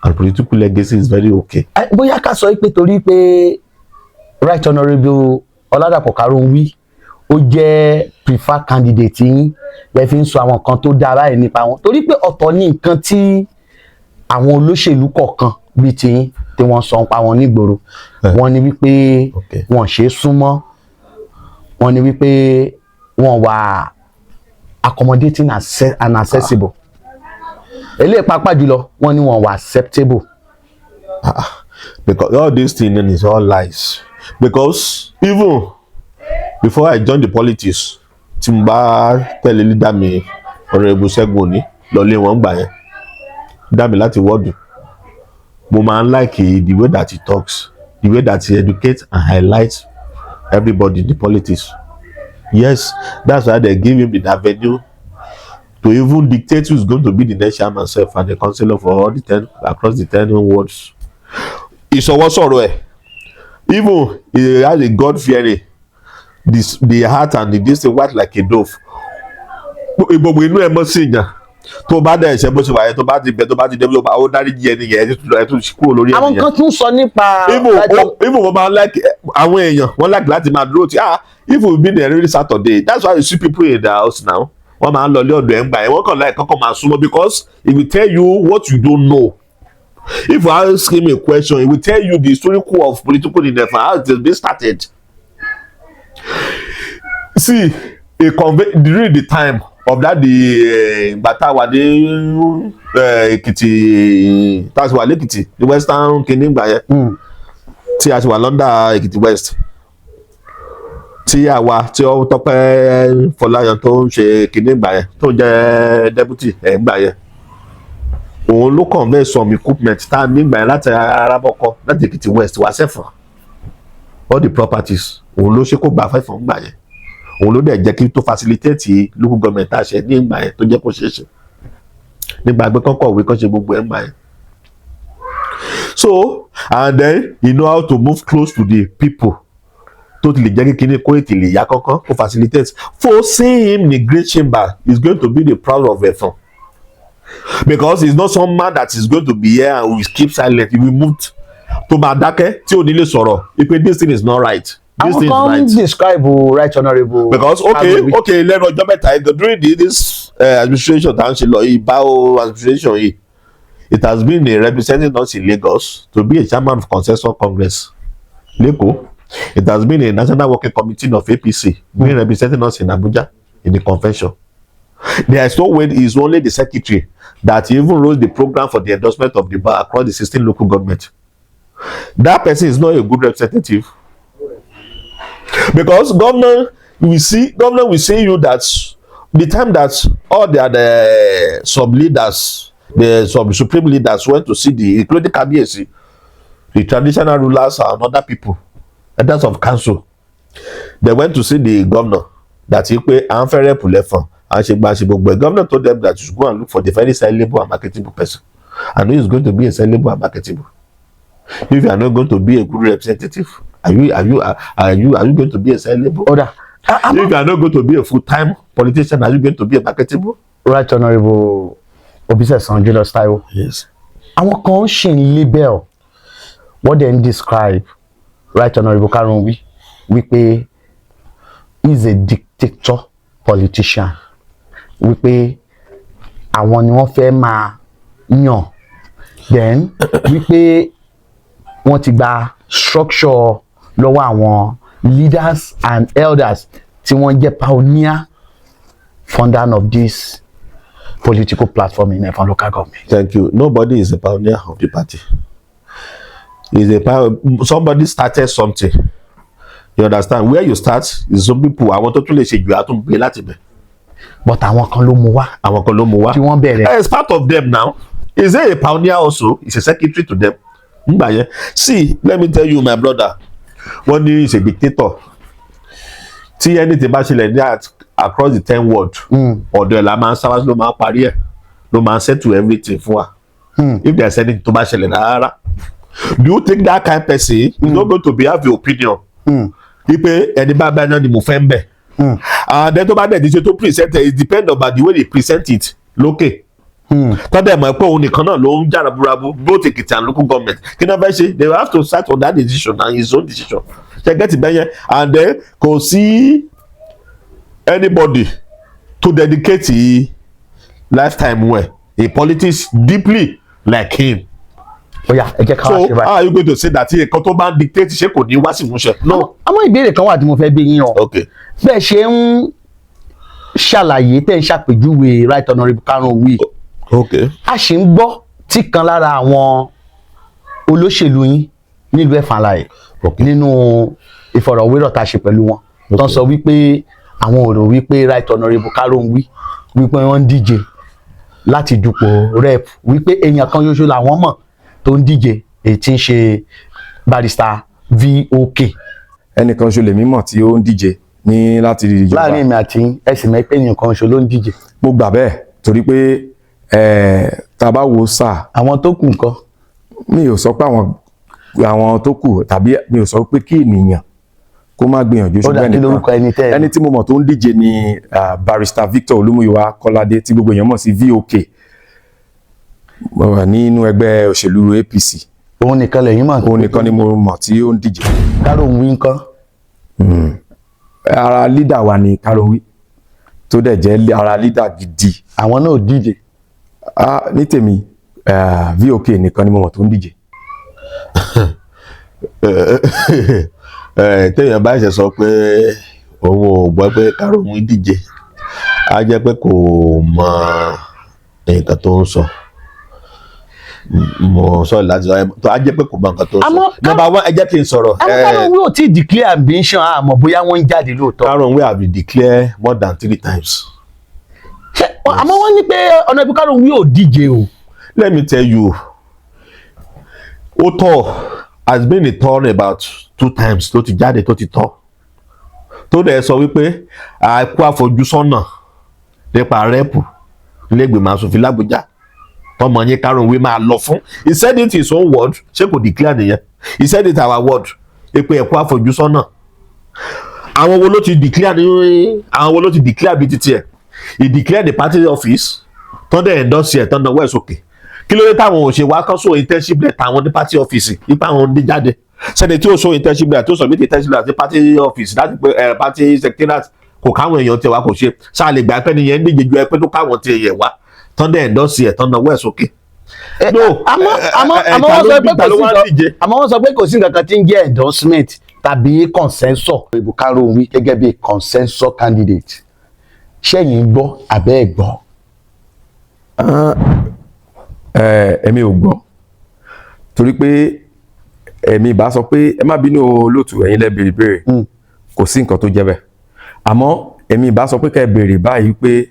and political legacy is very okay. Bóyá ká sọ pé torí pé Right Honourable Ọládàpọ̀ Karunwi ó jẹ́ preferred candidate yín lẹ fi ń sọ àwọn nǹkan tó dáa báyìí nípa wọn, torí pé ọ̀tọ̀ ní nǹkan tí àwọn olóṣèlú kọ̀ọ̀kan bíi tiyín tí wọ́n sọ ń pa wọn nígboro. Wọ́n ní wípé wọ́n ṣe é súnmọ́, wọ́n ní wípé wọ́n wà accommodating and accessible. Eléyìí pàápàá jùlọ, wọ́n ní wọ́n wà acceptable. Because all this thing is all lies, because even before I join the politics, tí mo bá tẹ̀lé leader mi, Honourable Ṣẹ́gun Òní, lọlé wọn gbà yẹn dá mi láti wọ́ọ̀dù, mo máa ń like the way that he talks, the way that he educates and highlights everybody in the politics. Yes, that's why they give him the avenue to even dictate who is going to be the next chairman sef and the councillor for all the 10 across the 10 wards. Ìsọwọ́sọ̀rọ̀ ẹ̀, even he has a God fearing the heart and the this thing white like a dove. Gbogbo inú ẹ mọ́ sí ìyàn tó bá dẹ̀ ṣe bó ṣe wà yẹn, tó bá ti bẹ, tó bá ti dé, ó dárí jí ẹni yẹn, ẹ tún kúrò lórí Àwọn ẹni yẹn. kan tún sọ nípa Even wọ́n máa like àwọn èèyàn, wọ́n like láti máa dúró tí, ah, if we be there every Saturday. That's why you see people in the house now, wọ́n máa ń lọ ilé ọ̀dọ̀ ẹ̀ ń gbà ẹ̀, wọ́n kàn like kọ́kọ́ máa súnmọ́, because he will tell you what you don't know. If you ask him a question, he will tell you the historical of political leadership, how it has been started. See, a conve during the time of that the bàtà wà ní Èkìtì, tá a ti wà lẹ́kìtì ní western kìíní gbà yẹn, tí a ti wà London Èkìtì West, tí àwa tí ó Tọ́pẹ́ Fọláyan tó ń ṣe kìíní gbà yẹn, tó jẹ́ deputy ẹ̀ gbà yẹn, òun ló convey some equipment tá a nígbà yẹn láti Arábọ́kọ, láti Èkìtì West wá sẹ́fọ̀n. All the properties, òun ló ṣe kó gbà fẹ́fọ̀n gbà yẹn. Òun ló dẹ̀ jẹ́ kí tó facilitate local government tá a ṣe ní ìgbà yẹn, tó jẹ́ kó ṣeé ṣe nígbà gbé kọ́kọ́ òwe kan ṣe gbogbo ẹ̀ ń gbà yẹn. So, and then he know how to move close to the people, tó ti lè jẹ́ kí kíní kó ètè lè yá kánkán, kó facilitate. For seeing him in the great chamber is going to be the proud of Ẹ̀fọ̀n, because he's not some man that is going to be here and will keep silent. He will move, tó máa dákẹ́, tí ò ní lè sọ̀rọ̀ ipe this thing is not right, this Àwọn thing is kan right. describe Right Honourable Because okay, Karunwi. Okay, lẹ́nu ọjọ́ mẹ́ta yìí, during this administration tá à ń ṣe lọ yìí, báwo administration yìí It has been a representing us in Lagos to be a chairman of Consensus Congress l'Ékòó. It has been a national working committee of APC, been representing us in Abuja in the convention. There is no way he is only the secretary that even wrote the program for the endorsement of the bar across the 16 local government. That person is not a good representative, because governor will see you that the time that all the other sub leaders, the sub supreme leaders, went to see the, including Kabiyesi, the traditional rulers and other people, elders of council, they went to see the governor that he pé à ń fẹ́ rep l'Ẹ́fọ̀n, à ń ṣe gba ṣe gbogbo ẹ̀. Governor told them that you should go and look for the very sellable and marketable person. And who is going to be a sellable and marketable? If you are not going to be a good representative, are you going to be a sellable? Ó dáa. If you are not going to be a full-time politician, are you going to be a marketable? Right Honourable Obisesan Julius Taiwo, Yes. àwọn kan ṣì ń label, wọ́n dẹ̀ ń describe Right Honourable Karunwi wípé he is a dictator politician, wípé àwọn ni wọ́n fẹ́ máa yàn, then wípé wọ́n ti gba structure lọ́wọ́ àwọn leaders and elders tí wọ́n jẹ́ pioneer founder of this political platform in Efon Local Government. Thank you. Nobody is a pioneer of the party. Is a pioneer. Somebody started something. You understand? Where you start is some people, àwọn tó tún lè ṣe jù á tún gbé láti bẹ̀. But àwọn kan ló mú wá. Àwọn kan ló mú wá. Tí wọ́n bẹ̀rẹ̀. It's part of them now. Is there a pioneer also? He's a secretary to them. Ngbà yẹn. See, let me tell you, my brother. Wọ́n ní he's a dictator. Tí anything bá ṣẹlẹ̀ ní across the 10 ward, ọ̀dọ̀ ẹ̀ la máa ń sáwá, ló máa ń parí ẹ̀, ló máa ń settle everything fún wa. If there is anything tó bá ṣẹlẹ̀ rárá. Do you think that kind person is not going to be have your opinion? Wípé ẹni bá bá náà ni mo fẹ́ ń bẹ̀. And then tó bá dẹ̀ ti ṣe tó present it, it depend on by the way they present it lókè. Tọ́dẹ̀ mọ̀ pé òun nìkan náà ló ń jà raburabu both Èkìtì and local government, kí náà fẹ́ ṣe? They will have to start on that decision and his own decision. Ṣe get bẹ́ẹ̀ yẹn? And then kò sí anybody to dedicate his lifetime well in politics deeply like him. Ó yá, ẹ jẹ́ ká wá So ṣe báyìí. how are you going to say that nǹkan tó bá ń dictate, ṣé kò ní wá sí ìmúṣẹ? No. Àmọ́ ìbéèrè kan wà tí mo fẹ́ bí yín o. Okay. Bẹ́ẹ̀ ṣe ń ṣàlàyé, tẹ́ ń ṣàpèjúwe Right Honourable Karunwi, a sì ń gbọ́ tí kan lára àwọn olóṣèlú yín nílùú Ẹ̀fọ̀n Alàyè, nínú ìfọ̀rọ̀wérọ̀ tá a ṣe pẹ̀lú wọn, tó ń sọ wípé àwọn ò rò wípé Right Honourable Karunwi, wípé wọ́n ń díje láti dupò rep, wípé èèyàn kan ṣoṣo làwọn mọ̀ tó ń díje, èyí tí ń ṣe Barrister VOK. Ẹnìkan ṣo lèmi mọ̀ tí ó ń díje ní láti ìjọba. Láàrin èmi àti yín, ẹ sì mọ̀ pé èèyàn kan ṣoṣo ló ń díje. Mo gbà bẹ́ẹ̀ torí pé tá a bá wo sáà Àwọn tó kù nǹkan? Mi ò sọ pé àwọn tó kù, tàbí mi ò sọ pé kí ènìyàn kó má gbìyànjú. Ó dà, Ṣùgbọ́n kí lorúkọ ẹni tẹ́ ẹ ẹni tí mo mọ̀ tó ń díje ni Barrister Victor Olúmúyìwá Kọ́ládé, tí gbogbo èèyàn mọ̀ sí VOK. Mo wà nínú ẹgbẹ́ òṣèlú APC. Òun nìkan lẹ́yìn mọ̀? Òun nìkan ni mo mọ̀ tí ó ń díje. Karunwi nǹkan? Ara leader wa ni Karunwi, tó dẹ̀ jẹ́ ara leader gidi. Àwọn náà ò díje? Ah, ní tèmi, VOK nìkan ni mo mọ̀ tó ń díje. Téèyàn bá ṣe sọ pé òun ò gbọ́ pé Karunwi díje, á jẹ́ pé kò mọ nǹkan tó ń sọ. Mo sọ láti sọ tó á jẹ́ pé kò mọ nǹkan tó ń sọ. Number one, ẹ jẹ́ kí n sọ̀rọ̀. Àwọn Karunwi ò tí ì declare ambition, àmọ́ bóyá wọ́n ń jáde lóòótọ́. Karunwi have been declared more than three times. Ṣé àmọ́ wọ́n ní pé Honourable Karunwi ò díje o. Let me tell you, ó tọ́ has been a turn about two times tó ti jáde, tó ti tọ́, tó dẹ̀ sọ wípé àìkú àfojúsọ́nà nípa rep nílẹ̀gbìmọ̀ asòfin l'Àbújá tọmọ yín Karunwi máa lọ fún. He said it his own word. Ṣé kò declare nìyẹn? He said it our word pé ẹ̀kú àfojúsọ́nà. Àwọn wo ló ti declare ní? Àwọn wo ló ti declare bíi titi ẹ̀? He declare the party office, tó dẹ̀ endorse ẹ̀, tó náwó ẹ̀ sókè. Kí ló dé táwọn ò ṣe wá kán sọ internship letter àwọn ní party office ipa àwọn ń dé jáde? Sẹ́ni tí ó sọ internship letter, tó submit internship letter sí party office láti pé ẹ̀ party secretariat, kò káwọn èèyàn tiẹ̀ wá, kò ṣe sáà lè gbà pé nìyẹn ń díje ju ẹ pé tó káwọn tiẹ̀ yẹ̀ wá, tán dẹ̀ endorse ẹ̀, tán náwó ẹ̀ sókè. No. Àmọ́ ẹ, àmọ́ ta wọ́n ló sọ bí- pé ta kò ló sí wá nǹkan díje? Àmọ́ wọ́n sọ pé kò sí nǹkan kan tí ń jẹ́ endorsement tàbí consensus. Ibùkárò wí gẹ́gẹ́ bí consensus candidate, ṣẹ́yìn gbọ́ àbẹ́ ẹ̀ gbọ́? Ẹ, èmi ò gbọ́, torí pé èmi bá sọ pé ẹ má bínú o, olóòtú, ẹ̀yin lẹ béèrè béèrè, kò sí nǹkan tó jẹ́ bẹ́ẹ̀. Àmọ́ èmi bá sọ pé kẹ́ ẹ béèrè báyìí pé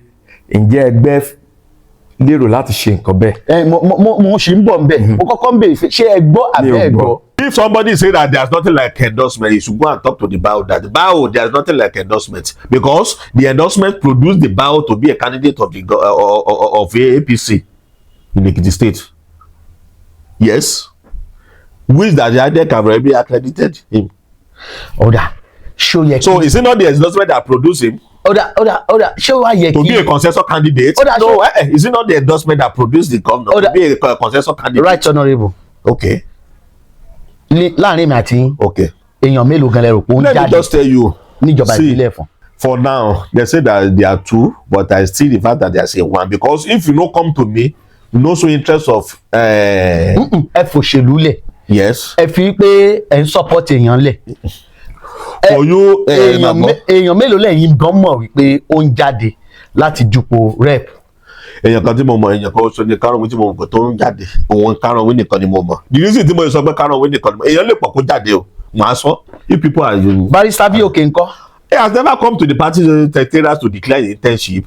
ǹjẹ́ ẹgbẹ́ lérò láti ṣe nǹkan bẹ́ẹ̀. Ẹ mo ṣì ń bọ̀ ń bẹ̀. Mo kọ́kọ́ ń béèrè pé ṣé ẹ gbọ́ Mi àbẹ́ ò ẹ gbọ́. gbọ́? If somebody say that there's nothing like endorsement, you should go and talk to the BAO that BAO, there's nothing like endorsement, because the endorsement produced the BAO to be a candidate of the of APC in Ekiti State. Yes, which that the INEC have already accredited him. Ó dáa, ṣó yẹ kí So is it not the endorsement that produced him Ó dáa, ó dáa, ó dáa, ṣé wàá yẹ to kí be a consensus candidate? Ó dáa, No, is it not the endorsement that produced the governor Ó to dáa. be a consensus candidate? Right honourable. Okay. Láàrin èmi àti yín, Okay. èèyàn mélòó gan lẹ rò pé ó ń Let me jáde just tell you. níjọba See, ìbílẹ̀ fún? For now, they say that there are two, but I see the fact that there's a one, because if you no come to me, you no show interest of Ẹ fòṣèlú lẹ̀. Yes. Ẹ fi pé ẹ ń support èèyàn lẹ̀. For you, Èèyàn Mabo, èèyàn mélòó lẹ́yìn gan mọ̀ wípé ó ń jáde láti dupò rep? Èèyàn kan tí mo mọ̀, èèyàn kan oṣù ní Karùn-ún tí mo mọ̀ tó ń jáde, òun Karùn-ún nìkan ni mo mọ̀. The reason tí mo sọ pé Karùn-ún nìkan ni mo, èèyàn lè pọ̀ kó jáde o, màá sọ if people are you. Barrister VOK ńkọ́? He has never come to the party secretariat to declare his internship.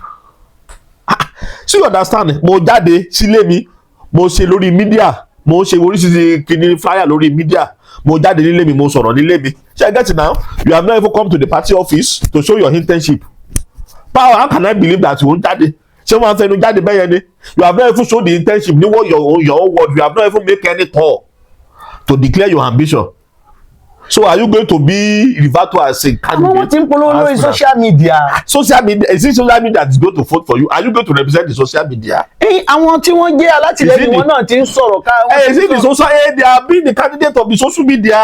Ah, so you understand, mo jáde sílé mi, mo ṣe lórí media, mo ṣe oríṣiríṣi kíní flyer lórí media, mo jáde nílé mi, mo sọ̀rọ̀ nílé mi. Ṣé I get it now? You have not even come to the party office to show your internship. Power, how can I believe that you ń jáde? Ṣé wọ́n á fẹnu jáde bẹ́yẹn ni? You have not even show the internship ní what your own word. You have not even make any call to declare your ambition. So are you going to be referred to as a candidate? Àmọ́ wọ́n ti ń polówó lórí Aspirant? social media. Social media, is it social media that is going to vote for you? Are you going to represent the social media? Ẹ̀yin, àwọn tí wọ́n jẹ́ alátìlẹ́yìn Is it wọn náà ti ń sọ̀rọ̀ ká wọ́n Hey, ti is ń it the sọ̀rọ̀. social, they are being the candidate of the social media.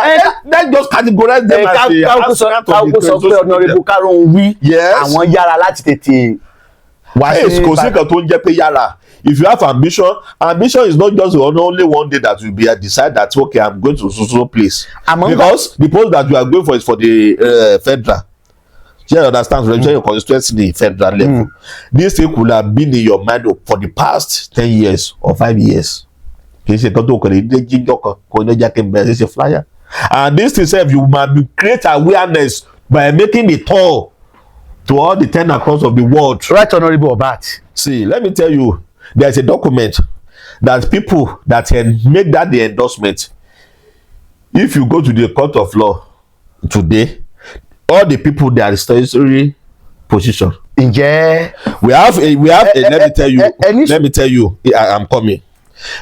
Let's just categorize them as the aspirant of Káwọ́ the sọ pé social media. Honourable Karunwi wí Yes. àwọn yára láti tètè wá Hey, sí. kò sí nǹkan tó ń jẹ́ pé yára. If you have ambition, ambition is not just the only one day that you be decide that, okay, I'm going to so so place. Àmọ́ Because the post that you are going for is for the federal. You understand? Represent your constituency in the federal level. This thing could have been in your mind for the past 10 years or 5 years. Kì í ṣe nǹkan tó kàn ní jíjọ kan kò ní jẹ́ kí n bẹ̀rẹ̀ sí ṣe flyer. And this thing sef, you must be create awareness by making the tour to all the 10 across of the world. Right honourable Obat. See, let me tell you, there's a document that people that made that the endorsement. If you go to the court of law today, all the people, they are statutory position. Ǹjẹ́ We have a let me tell you, let me tell you, I'm coming.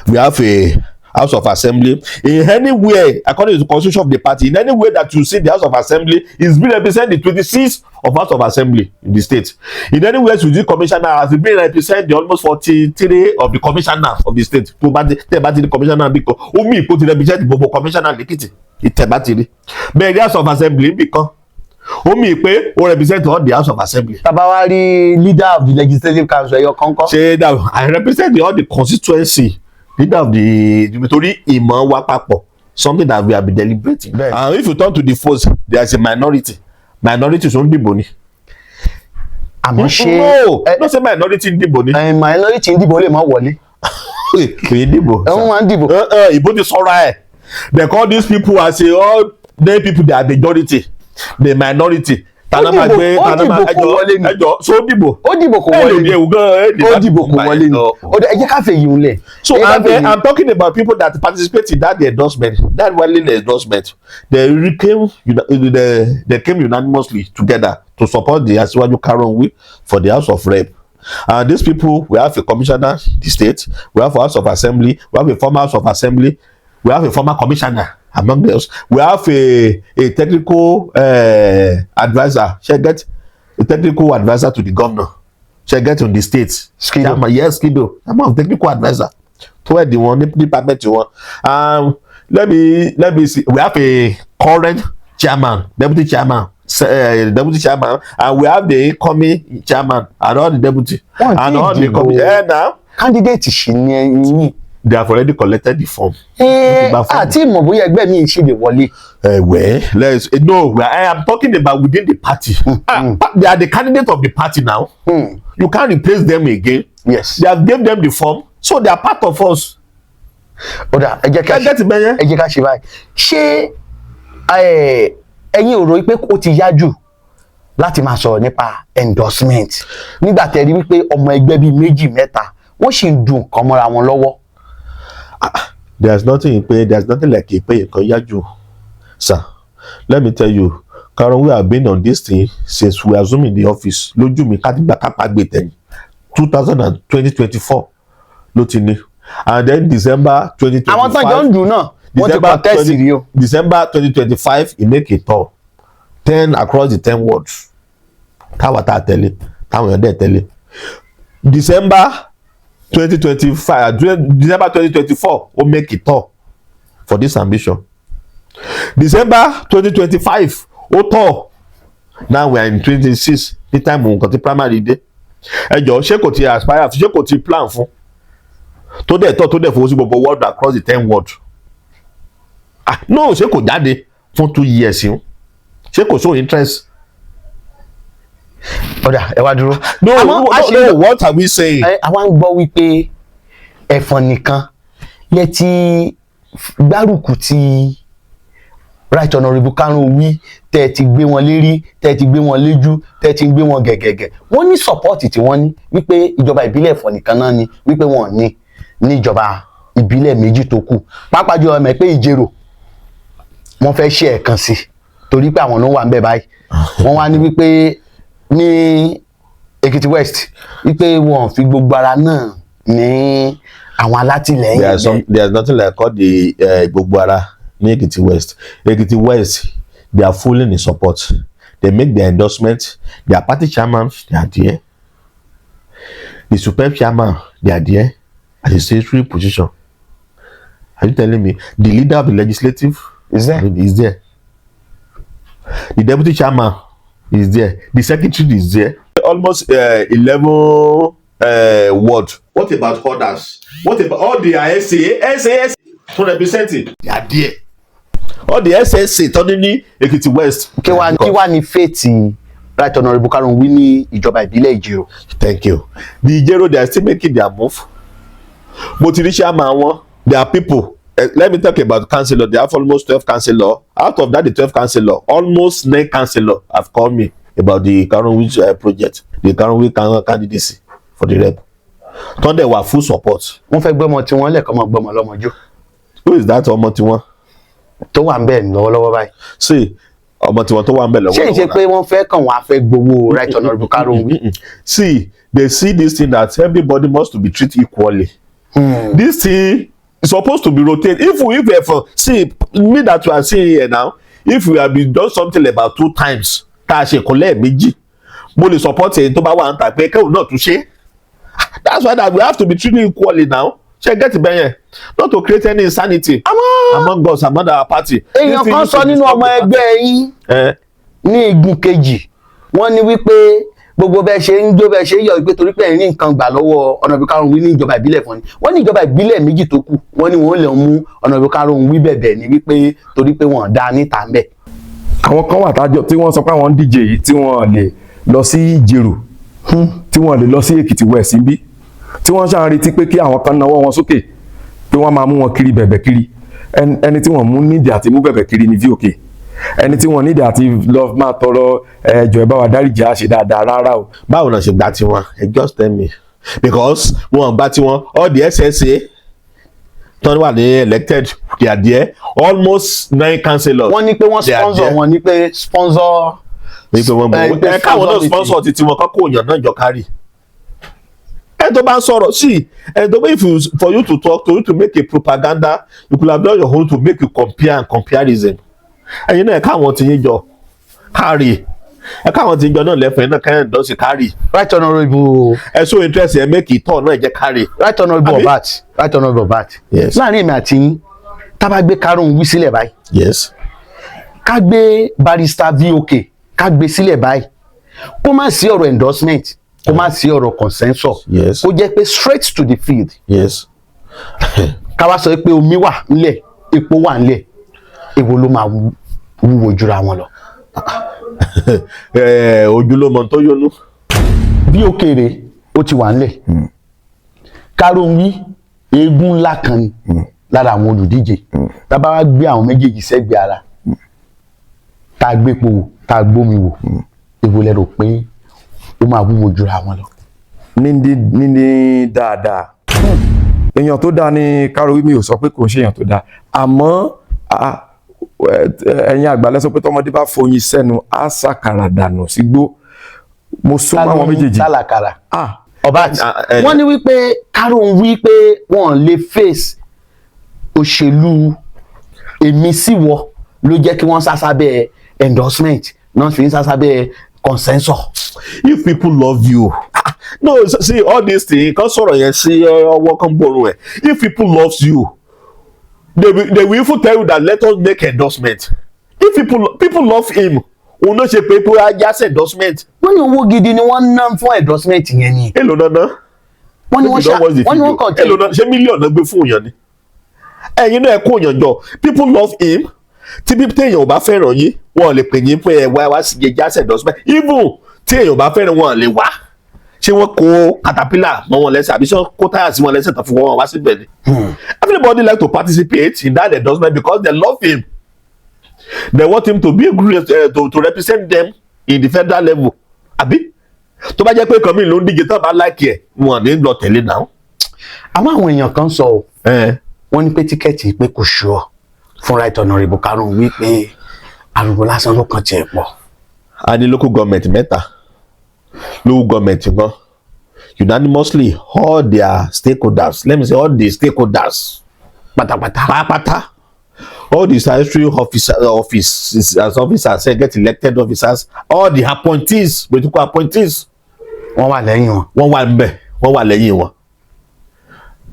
We have a House of Assembly in anywhere. According to the constitution of the party, in anywhere that you see the House of Assembly is being represent the 26 of House of Assembly in the state. In anywhere you see commissioner has been represent the almost 43 of the commissioner of the state. Tó bá ti tẹ́ bá ti di commissioner bí kan, ó mì kó ti represent gbogbo commissioner lẹ́kìtì ìtẹ̀ bá ti rí bẹ́ẹ̀ ní House of Assembly níbì kan, ó mì pé ó represent all the House of Assembly. Tá a bá wá rí leader of the legislative council ẹyọ kọ́ńkọ́? Ṣe that I represent all the constituency leader of the, torí ìmọ̀ wa papọ̀, something that we have been deliberating. Bẹ́ẹ̀. And if you turn to the force, there is a minority. Minority tó ń dìbò ni. Àmọ́ ṣé No, no, say minority ń dìbò ni. Ẹ minority ń dìbò, lè má wọlé. Kì í dìbò. Ẹ wọ́n máa ń dìbò. Ìbò ti sọra ẹ̀. They call these people as a all they people, they are majority, the minority. Tànà máa Dìbò, gbé ó tànà máa dìbò kò ẹjọ wọlé ni. ẹjọ so ó dìbò. Ó dìbò kò Ẹ wọlé lè ni. di ewu gan. Ó dìbò kò wọlé ni. Ó dẹ̀, ẹ jẹ́ ká fèyí ń lẹ̀. So Ẹ jẹ́ ká and fèyí then I'm talking about people that participate in that endorsement, that willing endorsement. They came unanimously together to support the Asiwaju Karonwi for the House of Rep. And these people, we have a commissioner, the state, we have a House of Assembly, we have a former House of Assembly, we have a former commissioner among those. We have a technical advisor, ṣé get a technical advisor to the governor, ṣé get on the state. Skido. Chairman, yes, Skido, chairman of technical advisor tó ẹ̀ dì wọ́n ní department wọn. Let me see, we have a current chairman, deputy chairman, deputy chairman, and we have the incoming chairman and all the deputy Wọ́n and ti all the dìbò. coming. Eh, now Candidate sì ni ẹ̀yin. They have already collected the form. Ẹ gba fọ́ọ̀mù. àti ìmọ̀ bóyá ẹgbẹ́ mi ṣì lè wọlé. Well, let's no. I am talking about within the party. They are the candidate of the party now. You can't replace them again. Yes. They have gave them the form, so they are part of us. Ó dà, ẹ jẹ́ ká Ẹ get it, bẹ́yẹn? Ẹ jẹ́ ká ṣe báyìí. Ṣé ẹ̀yin ò rò pé ó ti yá jù láti máa sọ̀rọ̀ nípa endorsement nígbà tẹ́ rí wípé ọmọ ẹgbẹ́ bíi méjì mẹ́ta wọ́n sì ń dùn nǹkan mọ́ra wọn lọ́wọ́? There's nothing pé, there's nothing like pé nǹkan yá jù, sir. Let me tell you, Karen, we have been on this thing since we assume in the office. Lójú mi, kátìgbà kápá gbé tẹ̀yìn 2024 ló ti ní, and then December 2025. Àwọn tán jọ ń dùn náà, wọ́n ti contest rí o. December 2025, he make a tour 10 across the 10 wards táwa tá a tẹ̀lé, táwọn èèyàn dẹ̀ tẹ̀lé. December 2025, December 2024, ó make a tour for this ambition. December 2025, ó tour. Now we are in 26 ní time nǹkan tí primary dé. Ẹ jọ̀ọ́, ṣé kò ti aspire, ṣé kò ti plan fún tó dẹ̀ tọ́ tó dẹ̀ fowó sí gbogbo ward across the 10 ward? Ah no, ṣé kò jáde fún 2 years yìí? Ṣé kò show interest? Ó dà, ẹ wá dúró. No. Àmọ́ No, a ṣe- no, what are we saying? Ẹ, àwa ń gbọ́ wípé ẹ̀fọn nìkan lẹ ti gbárùkù ti Right Honourable Karunwi, tẹ́ ẹ ti gbé wọn lérí, tẹ́ ẹ ti gbé wọn léjú, tẹ́ ẹ ti gbé wọn gẹ̀gẹ̀gẹ̀. Wọ́n ní support tí wọ́n ní wípé ìjọba ìbílẹ̀ Ẹ̀fọ̀n nìkan náà ni wípé wọ́n ní níjọba ìbílẹ̀ méjì tó kù, pàápàá jùlọ mọ̀ pé Ìjerò wọ́n fẹ́ ṣe ẹ̀kan sí torí pé àwọn ló wà ń bẹ̀ báyìí. Wọ́n wá ní wípé ní Èkìtì West wípé wọn ò fi gbogbo ara náà ní àwọn alátìlẹyìn. There is nothing like called the gbogbo ara ní Ekiti West. Ekiti West, they are fully in support. They make their endorsement. Their party chairman, they are there. The superb chairman, they are there at the secretary position. Are you telling me the leader of the legislative Is there? Is there. The deputy chairman is there. The secretary is there. Almost 11 ward. What about others? What about all the SA, SAS to represent it? They are there. All the SSA tó ní ní Ekiti West. Kí wá ní fate Right Honourable Karunwi ní ìjọba ìbílẹ̀ Ìjẹ̀rò? Thank you. The Ijero, they are still making their move. Mo ti rí chairman wọn. There are people. Let me talk about councillor. They have almost 12 councillor. Out of that, the 12 councillor, almost nine councillor have called me about the Karunwi project, the Karunwi candidacy for the rep. Thunder were full support. Wọ́n fẹ́ gbọ́mọ tí wọ́n lẹ̀kọ́ mọ́ gbọ́mọ lọ́mọjú. Who is that ọmọ tiwọn? Tó wà ń bẹ̀ lọ́wọ́lọ́wọ́ báyìí. See, ọmọ tiwọn tó wà ń bẹ̀ lọ́wọ́. Ṣé ìṣe pé wọ́n fẹ́ kàn wọ́n á fẹ́ gbowó Right Honourable Karunwi? See, they see this thing that everybody must to be treated equally. This thing is supposed to be rotated. If we for see me that you are seeing here now, if we have been done something about two times, tá a ṣe kò lẹ́ẹ̀mejì, mo lè support èyí tó bá wà ń tà pé kéwòn náà tún ṣe. That's why that we have to be treated equally now. Ṣé get bẹ́ẹ̀ yẹn? Not to create any insanity among us, among our party. Èèyàn kan sọ nínú ọmọ ẹgbẹ́ yín ní igun kejì, wọ́n ní wípé gbogbo bẹ́ẹ̀ ṣe ń jó, bẹ́ẹ̀ ṣe ń yọ̀, wípé torí pé ẹ̀ ń rí nǹkan gbà lọ́wọ́ Honourable Karunwi ní ìjọba ìbílẹ̀ fún ni. Wọ́n ní ìjọba ìbílẹ̀ méjì tó kù, wọ́n ní wọ́n lè mú Honourable Karunwi bẹ̀bẹ̀ ní wípé torí pé wọ́n dá níta ń bẹ̀. Àwọn kan wà tájọ tí wọ́n sọ pé àwọn ń díje yìí tí wọ́n lè lọ sí Ìjerò, tí wọ́n lè lọ sí Èkìtì West níbí, tí wọ́n ṣáà ń retí pé kí àwọn kan nawọ́ wọn sókè pé wọ́n máa mú wọn kiri bẹ̀bẹ̀ kiri. Ẹni tí wọ́n mú nídìí àti mú bẹ̀bẹ̀ kiri ní VOK, ẹni tí wọ́n nídìí àti lọ máa tọrọ ẹjọ́ ẹ bá wa dáríjì á ṣe dáadáa rárá o. Báwo náà ṣe gba tiwọn? Ẹ just tell me, because wọn gba tiwọn. All the SSA tó wà ní elected, they are there. Almost nine councillors. Wọ́n ní pé wọ́n They are sponsor there. wọn, ní pé sponsor. Ní pé wọ́n Eh, gbowó pé ẹ káwọn náà sponsor. Sponsor ti tiwọn kọ́ kó yàn náà jọ kárì. Ẹ tó bá ń sọ̀rọ̀ sí ẹ tó bá, if you for you to talk to you to make a propaganda, you could have done your own to make you compare and comparison. Ẹ̀yin náà, ẹ káwọn ti yín jọ kárì, ẹ káwọn ti yín jọ náà lẹ́fẹ̀ẹ́ náà kẹ́hìn dọ́sì kárì. Right Honourable Ẹ so interest ẹ make ìtọ́ náà jẹ́ kárì. Right Honourable Àbí? Obat, Right Honourable Obat. Yes. Láàrin èmi àti yín, tá bá gbé Karunwi sílẹ̀ báyìí, ká gbé Barrister VOK, ká gbé sílẹ̀ báyìí, kó má sí ọ̀rọ̀ endorsement, kó má sí ọ̀rọ̀ consensus, kó jẹ́ pé straight to the field. Yes. Ká wá sọ pé omi wà ńlẹ̀, epo wà ńlẹ̀, èwo ló máa wúwo jura wọn lọ? Ojúlómọ tó yónú. Bí òkèèrè ó ti wà ńlẹ̀, Karunwi eégún ńlá kan ni lára àwọn olùdíje. Tá a bá wá gbé àwọn méjèèjì sẹ́gbẹ̀ẹ́ ara, tá a gbépo wò, tá a gbómi wò, èwo lẹ rò pé ó máa wúwo jura wọn lọ? Níní dáadáa, èèyàn tó dáa ní Karunwi. Mi ò sọ pé kò ń ṣe èèyàn tó dáa, àmọ́ ẹ̀yin àgbà lẹ sọ pé tọmọdé bá foyin sẹ́nu, á sàkàrà dànù sígbó. Mo sún mọ́ àwọn méjèèjì. Tálàkàrà. Ah. Ọba àti Ah, eh. wọ́n ní wípé Karunwi pé wọ́n lè face òṣèlú èmi sí wọ, ló jẹ́ kí wọ́n sá sábẹ́ endorsement náà, fi ń sá sábẹ́ consensus. If people love you, ah, no, see, all these things kan sọ̀rọ̀ yẹn sí ọwọ́ kan gbóòórùn ẹ̀. If people love you, they will even tell you that let us make endorsement. If people love him, òun ló ṣe pé ajá sí endorsement. Wọ́n ní owó gidi ni wọ́n ń ná fún endorsement yẹn ni. Èlò dandan. Wọ́n ní wọ́n ṣá, wọ́n ní wọ́n kàn Èlò náà ṣé mílíọ̀nù náà gbé fún èèyàn ni? Ẹ̀yin náà ẹ kó èèyàn jọ. People love him. Tí bí téèyàn ò bá fẹ́ràn yín, wọn lè pè yín pé ẹ wá wá sí jẹjá sí endorsement. Even tí èèyàn ò bá fẹ́ràn, wọn lè wá. Ṣé wọ́n kó caterpillar mọ́ wọn lẹ́sẹ̀, àbí ṣé wọ́n kó táyà sí wọn lẹ́sẹ̀ tó fi wọ́n wá síbẹ̀ ni? Everybody like to participate in that endorsement because they love him. They want him to be a good, to represent them in the federal level. Àbí tó bá jẹ́ pé kàn mí ló ń díje, tó bá like ẹ̀, wọn ní lọ tẹ̀lé náà. Àmọ́ àwọn èèyàn kan sọ ọ́, wọ́n ní pé ticket pé kò ṣùọ́ fún Right Honourable Karunwi, pé ariwo lásán ló kàn tiẹ̀ pọ̀. A ní local government mẹ́ta. Local government gan, unanimously, all their stakeholders, let me say all the stakeholders pátápátá. Pátápátá, all the statutory officer office as officers say get elected officers, all the appointees, political appointees, Wọ́n wà lẹ́yìn wọn. Wọ́n wà ńbẹ̀, wọ́n wà lẹ́yìn wọn.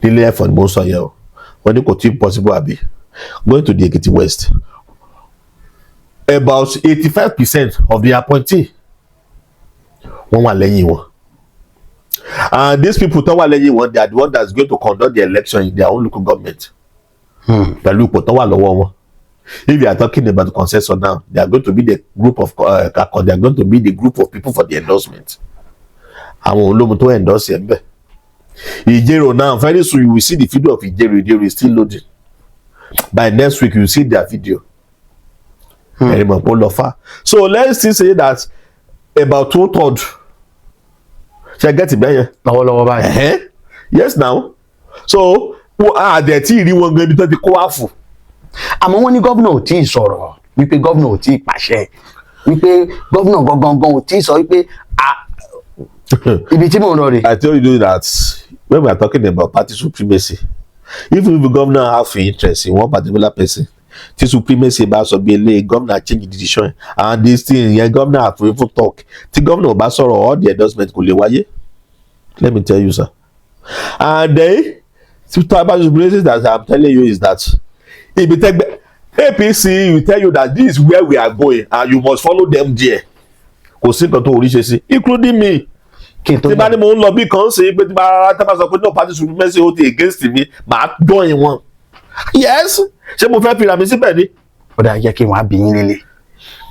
Nílé ẹ̀fọ́ ni mo ń sọ yẹn o. Wọ́n ní kò tí possible. Àbí going to the Ekiti West, about 85% of the appointee, wọ́n wà lẹ́yìn wọn. And these people tó wà lẹ́yìn wọn, they are the one that's going to conduct the election in their own local government pẹ̀lú ipò tó wà lọ́wọ́ wọn. If you are talking about consensus now, they are going to be the group of they are going to be the group of people for the endorsement. Àwọn ológun tó endorse ẹ̀ ń bẹ̀. Ìjẹ̀rò now, very soon you will see the video of Ìjẹ̀rò. Ìjẹ̀rò is still loading. By next week you will see their video. Ẹ̀rí mọ̀ pé ó lọ fà. So let's still say that about 2/3, ṣe get bẹ́ẹ̀ yẹn? Lọ́wọ́lọ́wọ́ báyìí. Ẹ̀hẹ́n. Yes now, so wọ́n àdẹ̀ tí ì rí wọn gan ibi tó ti kó wá fún. Àmọ́ wọ́n ní gómìnà ò tí ì sọ̀rọ̀, wípé gómìnà ò tí ì pàṣẹ, wípé gómìnà gangan gan ò tí ì sọ wípé, "Ah, ibi tí mò ń lọ rè." I tell you that when we are talking about party supremacy, even if the governor have interest in one particular person, tí supremacy bá sọ bí eléyìí, governor change the decision. And this thing yẹn, governor have even talk. Tí governor bá sọ̀rọ̀, all the endorsement kò lè wáyé. Let me tell you, sir. And then the party supremacy that I'm telling you is that ibi tẹ́gbẹ́ APC will tell you that this is where we are going and you must follow them there, kò sí nǹkan tó orí ṣe sí, including me. Kí n tó Tí bá ní mo ń lọ bí kan ṣe pé tí bá rárá, tí bá sọ pé no, party supremacy ó ti against mi, màá join wọn. Yes, ṣé mo fẹ́ fira mi síbẹ̀ ni? Ó dáa, jẹ́ kí wọ́n á bí yín lélẹ̀.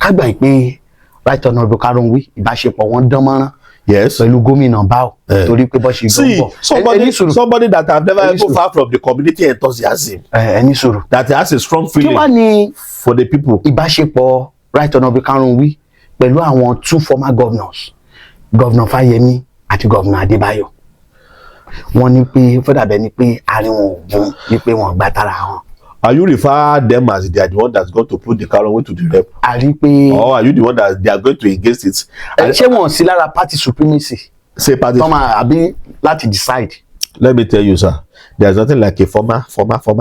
Ká gbà pé Right Honourable Karunwi, ìbáṣepọ̀ wọn dán mọ́rán pẹ̀lú gómìnà báwò, torí pé bọ́ ṣe See, gbọ́ somebody ẹni sùúrù. somebody that have never Ẹni go sùúrù. far from the community enthusiasm, Ẹni sùúrù. that has a strong Kí feeling wàá ní for the people. ìbáṣepọ̀ Right Honourable Karunwi pẹ̀lú àwọn two former governors, Governor Fáyẹmí àti Governor Adébáyọ̀? Wọ́n ní pé fọ́dàbẹ́ ni pé àárín wọn ò gún, ní pé wọ́n gbá tara wọn. Are you refer them as they are the one that's going to put the Karunwi to the rep, A rí pé or are you the one that they are going to against it? Ẹ, ṣé wọn sí lára party supremacy Say party. tọ́ máa àbí láti decide? Let me tell you, sir, there's nothing like a former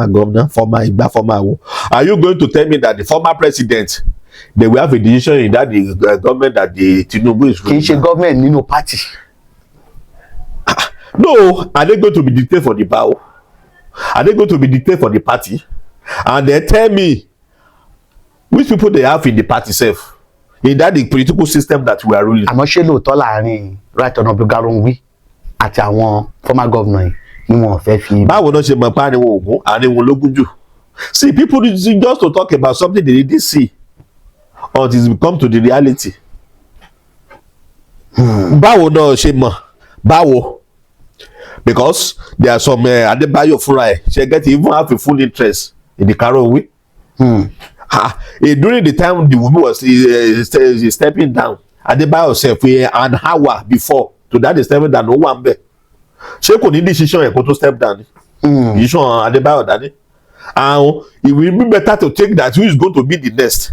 governor, former igba, former wo. Are you going to tell me that the former president, they will have a decision in that the government that the Tinubu is Kì í ṣe ruling now? government, nínú party. No, are they going to be dictate for the bow? Are they going to be dictate for the party? And then tell me which people they have in the party sef, in that the political system that we are ruling. Àmọ́ ṣé lóòótọ́ láàrin Right Honourable Karunwi àti àwọn former governor yìí Ni wọn fẹ́ fi. Báwo náà ṣe mọ̀ pé àárín wọn ògún, àárín wọn lógún jù? See, people just to talk about something they didn't see until it come to the reality. Báwo náà ṣe mọ̀ báwo? Because there are some Adébáyọ̀ fúnra ẹ̀ ṣe get, even have a full interest in the Karowe. Ah, during the time the woman was stepping down, Adébáyọ̀ sef an hour before to that stepping down, ó wà ń bẹ̀. Ṣé kò ní decision ẹ̀ kó tó step down ni? Decision Adébáyọ̀ dání, and it will be better to take that who is going to be the next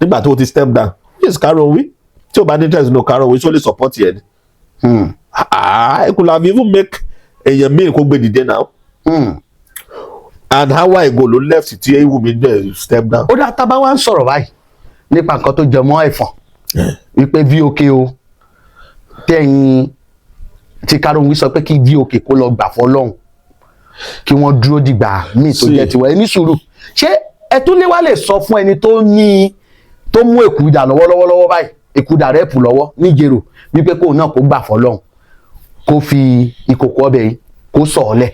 nígbà tó ti step down. Yes, Karowe tí o bá ní interest nínú Karowe, ṣó lè support yẹn ni? Ah, it could have even make èèyàn míì kó gbé dìde now. An hour ago ló left tí Wunmi dẹ̀ step down. Ó dá, tá a bá wá ń sọ̀rọ̀ báyìí nípa nǹkan tó jẹ mọ́ ẹ̀fọ̀n, wípé VOK o tẹ̀yìn tí Karunwi sọ pé kí VOK kó lọ gbà fọlọ́hún, kí wọ́n dúró dìgbà míì tó Sí. jẹ́ tiwọn. Ẹ ní sùúrù, ṣé ẹ tún lè wá lè sọ fún ẹni tó ní tó mú èkúdà lọ́wọ́lọ́wọ́ báyìí, èkúdà rep lọ́wọ́ níjẹ̀rò, wípé kóun náà kó gbà fọlọ́hún, kó fi ìkòkò ọbẹ̀ yìí kó sọ̀ ọ́ lẹ̀?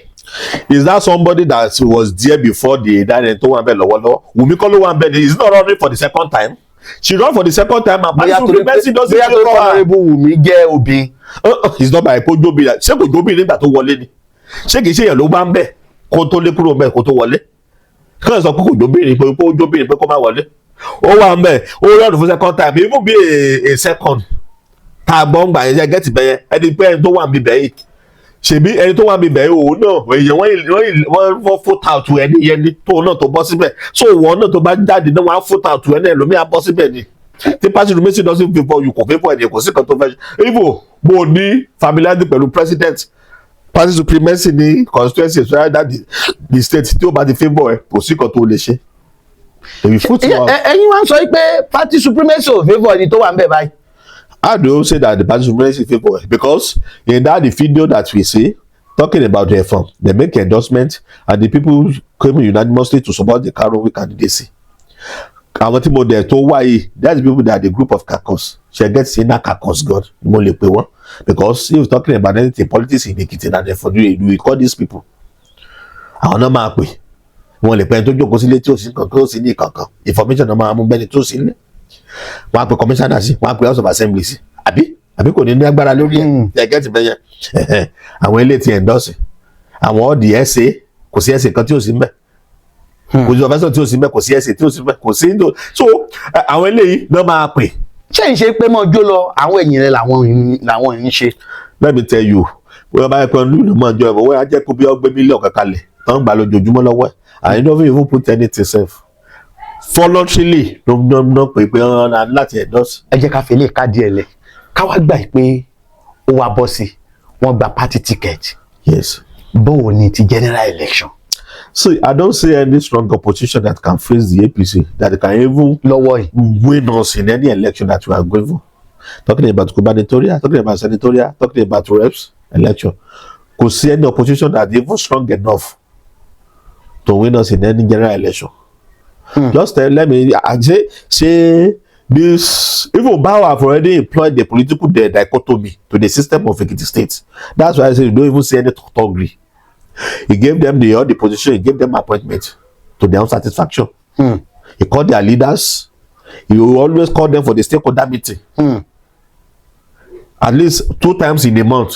Is that somebody that was there before the that ẹni tó wà ń bẹ̀ lọ́wọ́lọ́wọ́? Wunmi kọ́ ló wà ń bẹ̀ ni. Is not running for the second time. She run for the second time and Bóyá torí pé Mercy doesn't bóyá torí favour her. Honourable Wùmí jẹ́ obìnrin. It's not by kó jóbi. Ṣé kò jóbi nígbà tó wọlé ni? Ṣé kìí ṣe èèyàn ló bá ń bẹ̀ kó tó lé kúrò ń bẹ̀ kó tó wọlé? Kí wọ́n sọ pé kò jóbìnrin, pé kó jóbìnrin, pé kó má wọlé. Ó wà ń bẹ̀, ó run fún second time, even be a second tá a gbọ́ ń gbà yẹn. Ṣe gẹ́tì bẹ́yẹn? Ẹni pé ẹni tó wà ń bíbẹ̀ yìí, ṣèbí ẹni tó wà ń bíbẹ̀ yìí, òun náà èèyàn wọ́n wọ́n vote out ẹni yẹn ni, tóun náà tó bọ́ síbẹ̀. So wọ́n náà tó bá jáde náà, wọ́n á vote out ẹni, ẹlòmíì á bọ́ síbẹ̀ ni. Tí party supremacy doesn't favour you, kò favour ẹni, kò sí kan tó fẹ́ ṣe. Even mo ní familiarity pẹ̀lú president, party supremacy ní constituency, so that the state tí ó bá ti favour ẹ, kò sí kan tó lè ṣe. Èyí fún tiwa. Ẹ̀yin wá ń sọ pé party supremacy ò favour ẹni tó wà ń bẹ̀ báyìí. How do you say that the party supremacy favour? Because in that the video that we see talking about the reform, they make endorsement and the people came unanimously to support the Karowe candidacy. Àwọn tí mo dẹ̀ tó wá yìí, that's the people that are the group of caucus. Ṣe get inner caucus god ni mo lè pè wọ́n, because if talking about anything politics in Ekiti na therefore you call these people. Àwọn náà máa pè wọn lè pẹ́ ẹni tó jókòó sílé tí ò sí kankan, tó sì ní kankan information náà máa mú bẹ́ni tó sí nílé. Wọ́n á pe commissioner sí, wọ́n á pe house of assembly sí, àbí kò ní ní agbára lórí ẹ̀? Ẹ̀ gẹ́tì bẹ́yẹn. Àwọn ilé ti endorse àwọn all the SA, kò sí SA kan tí ò sí mbẹ̀, kò sí professor tí ò sí mbẹ̀, kò sí SA tí ò sí mbẹ̀, kò sí ní. So àwọn eléyìí náà máa pè. Ṣé ń ṣe pé mọ́ jó lọ àwọn ẹ̀yìn rẹ̀ làwọn yìí ń ṣe? Let me tell you, wọ́n bá yẹ pé ọdún ìlú mọ̀ ọjọ́ ẹ̀fọ́ wọ́n á jẹ́ kó bí wọ́n gbé mílíọ̀nù kankan lẹ̀ tán gbà lójoojúmọ́ lọ́wọ́ ẹ̀, and you don't even put anything sef, voluntarily ló ń ná pé wọ́n láti endorse. Ẹ jẹ́ ká fi lè ká díẹ̀ lẹ̀, ká wá gbà pé ó wá bọ́ sí, wọ́n gba party ticket. Yes. Bóò ni ti general election? See, I don't see any strong opposition that can face the APC, that can even lọ́wọ́ yìí. Win us in any election that we are going for. Talking about gubernatorial, talking about senatorial, talking about reps election. Kò sí any opposition that even strong enough to win us in any general election. Just tell, let me I say this, even Bawa have already employed the political dichotomy to the system of Ekiti State. That's why I say you don't even see any thuggery. He gave them the all the position, he gave them appointment to their own satisfaction. He called their leaders. He will always call them for the stakeholder meeting. At least two times in a month.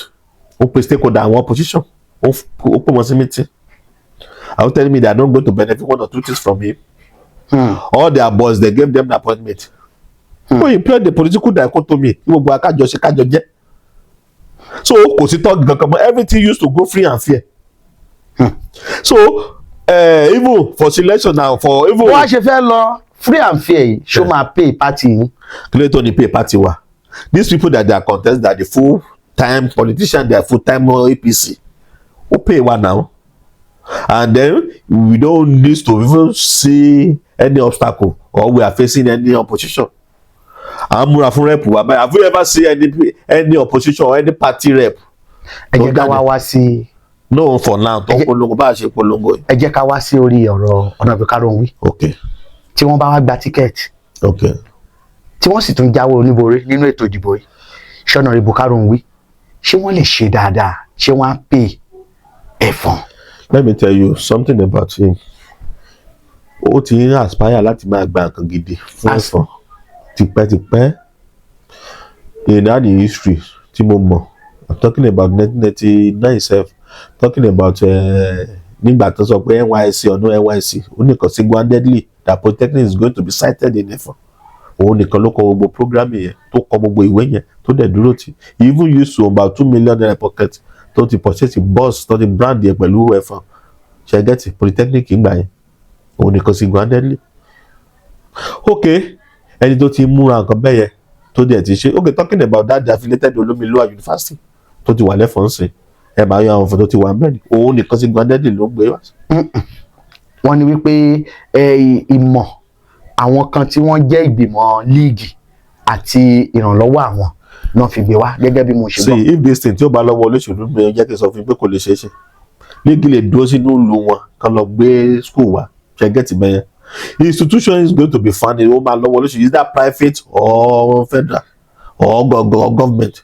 Ó pe stakeholder àwọn opposition. Ó pè wọ́n sí meeting. Are you telling me they are not going to benefit one or two things from him? All their boys, they gave them the appointment. Ó employ the political dichotomy. Kí gbogbo akájọ ṣe kájọ jẹ́. So kò sí tọ́gì kankan mọ́. Everything used to go free and fair. So even for selection now, for even. Wọ́n á ṣe fẹ́ lọ free and fair yìí, ṣó máa pay party yín? Clayton ní pay party wa. These people that they are contest, that the full time politician, they are full time APC, ó pay wa now, and then we don't need to even see any obstacle or we are facing any opposition. À ń múra fún rep wa báyìí. Have you ever seen any opposition or any party rep? Ẹ jẹ́ ká wá wá sí. No, for now tó ń polongo bá a ṣe polongo yìí. Ẹ jẹ́ ká wá sí orí ọ̀rọ̀ Honourable Karunwi. Tí wọ́n bá wá gba ticket, tí wọ́n sì tún jáwé oníborí nínú ètò ìdìbò yìí, ṣé Honourable Karunwi, ṣé wọ́n lè ṣe dáadáa? Ṣé wọ́n á pè Ẹ̀fọ̀n. Let me tell you something about him. Ó ti ń aspire láti máa gba nǹkan gidi fún Ẹ̀fọ̀n tipẹ́tipẹ́. In that history tí mo mọ̀, I'm talking about 1999 sef, talking about nígbà tó sọ pé NYSC or no NYSC, ó nìkan single-handedly that polytechnic is going to be sited in Ẹ̀fọ̀n. Òun nìkan ló kọ gbogbo program yẹn, tó kọ gbogbo ìwé yẹn, tó dẹ̀ dúró tì. He even used to about 2 million naira pocket tó ti purchase bus tó ti brand yẹn pẹ̀lú Ẹ̀fọ̀n, ṣé ẹ get? Polytechnic ìgbà yẹn, òun nìkan single-handedly. Ok, ẹni tó ti múra nǹkan bẹ́ẹ̀ yẹn, tó dẹ̀ ti ṣe. Ok, talking about that, the affiliated Olómìlúwà University tó ti wà lẹ́fọ̀n sí, ẹ máa yọ àwọn ọ̀fọ̀ tó ti wà bẹ́ẹ̀ ni, òun nìkan single-handedly ló ń gbé wá. Wọ́n ní wípé ìmọ̀ àwọn kan tí wọ́n jẹ́ ìgbìmọ̀ league àti ìrànlọ́wọ́ àwọn náà fi gbé wá, gẹ́gẹ́ bí mo ṣe See, gbọ́. if this thing tí ó bá lọ́wọ́ olóṣèlú mi, jẹ́ kí n sọ fún yín pé kò lè ṣeé ṣe. League lè dúró sínú ìlú wọn kan lọ gbé school wá, ṣé ẹ get bẹ́yẹn? Institution is going to be funded, ó máa lọ́wọ́ olóṣèlú, is that private or federal or government.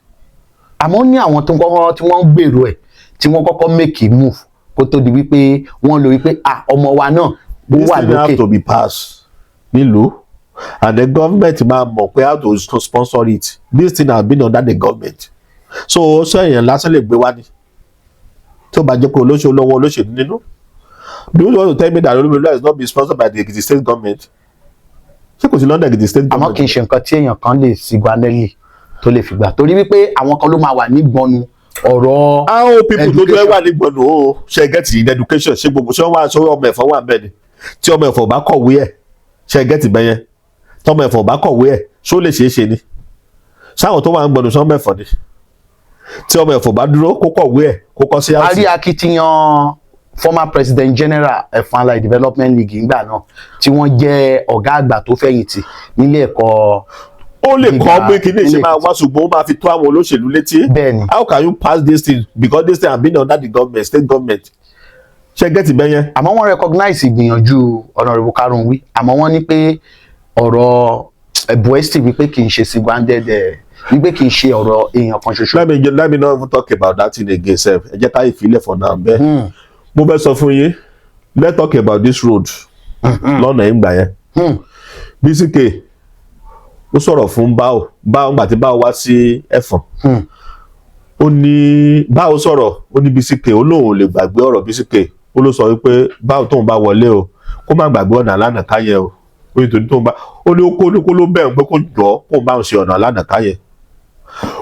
Àmọ́ ní àwọn tó ń kọ́kọ́ tí wọ́n ń gbèrò ẹ̀, tí wọ́n kọ́kọ́ make a move kó tó di wípé wọ́n lò wípé, ah, ọmọ wa náà ó This wà thing have lókè. to be passed nílùú and the government máa mọ̀ pé how to sponsor it. This thing has been under the government, so ṣé èèyàn lásán lè gbé wá ní tí ó bá jẹ́ pé olóṣèlú lọ́wọ́ olóṣèlú nínú? Do you want to tell me that Olúmilúà is not being sponsored by the Ekiti State government? Ṣé kò sí lọ́dọ̀ Ekiti State Àmọ́ government? Kì í ṣe nǹkan tí èèyàn kan lè single-handedly tó lè fìgbà, torí wípé àwọn kan ló máa wà nígbọnnu ọ̀rọ̀ How people tó education. Fẹ́ wà nígbọ̀nù o, ṣé ẹ get? In education, ṣé gbogbo ṣé wọ́n wá sọ ọmọ Ẹ̀fọ̀n wà bẹ́ẹ̀ ni? Tí ọmọ Ẹ̀fọ̀n bá kọ̀wé ẹ̀, ṣé ẹ get bẹ́yẹn? Tọmọ Ẹ̀fọ̀n bá kọ̀wé ẹ̀, ṣó lè ṣeé ṣe ni? Sáwọn tó wà ń gbọ̀nù sọmọ Ẹ̀fọ̀n ni? Tí ọmọ Ẹ̀fọ̀n bá dúró kó kọ̀wé ẹ̀, kó kọ́ sí A house. Rí akitiyan former president general Ẹ̀fọ̀n Allied Development League ńgbà náà, tí wọ́n jẹ́ ọ̀gá àgbà tó fẹ̀yìntì nílé ẹ̀kọ́ Ó lè gíga kọ́ pé kí ní ṣe nílé máa wá, ṣùgbọ́n ó máa fi tó àwọn olóṣèlú létí. Bẹ́ẹ̀ni. How can you pass this thing? Because this thing have been under the government, state government, ṣé ẹ get bẹ́yẹn? Àmọ́ wọ́n recognize ìgbìyànjú Honourable Karunwi, àmọ́ wọ́n ní pé ọ̀rọ̀ ẹ̀bùẹ́sì wípé kì í ṣe single-handed ẹ̀, wípé kì í ṣe ọ̀rọ̀ èèyàn kan ṣoṣo. Let me not even talk about that thing again sef. Ẹ jẹ́ ká ìfilẹ̀ for now bẹ́ẹ̀. Mo fẹ́ sọ fún yín, let's talk about this road lọ́nà ìgbà yẹn. BCK ó sọ̀rọ̀ fún báò báò ńgbà tí báò wá sí Ẹ̀fọ̀n. Ó ní báò sọ̀rọ̀, ó ní BCK, ó lóun ò lè gbàgbé ọ̀rọ̀ BCK. Ó ló sọ wípé báò tóun bá wọlé o, kó má gbàgbé ọ̀nà alánàká yẹn o. Ó ní torí tóun bá ó ní kó ní kó ló bẹ̀rù pé kó jọ kó bá òun ṣe ọ̀nà alánàká yẹn.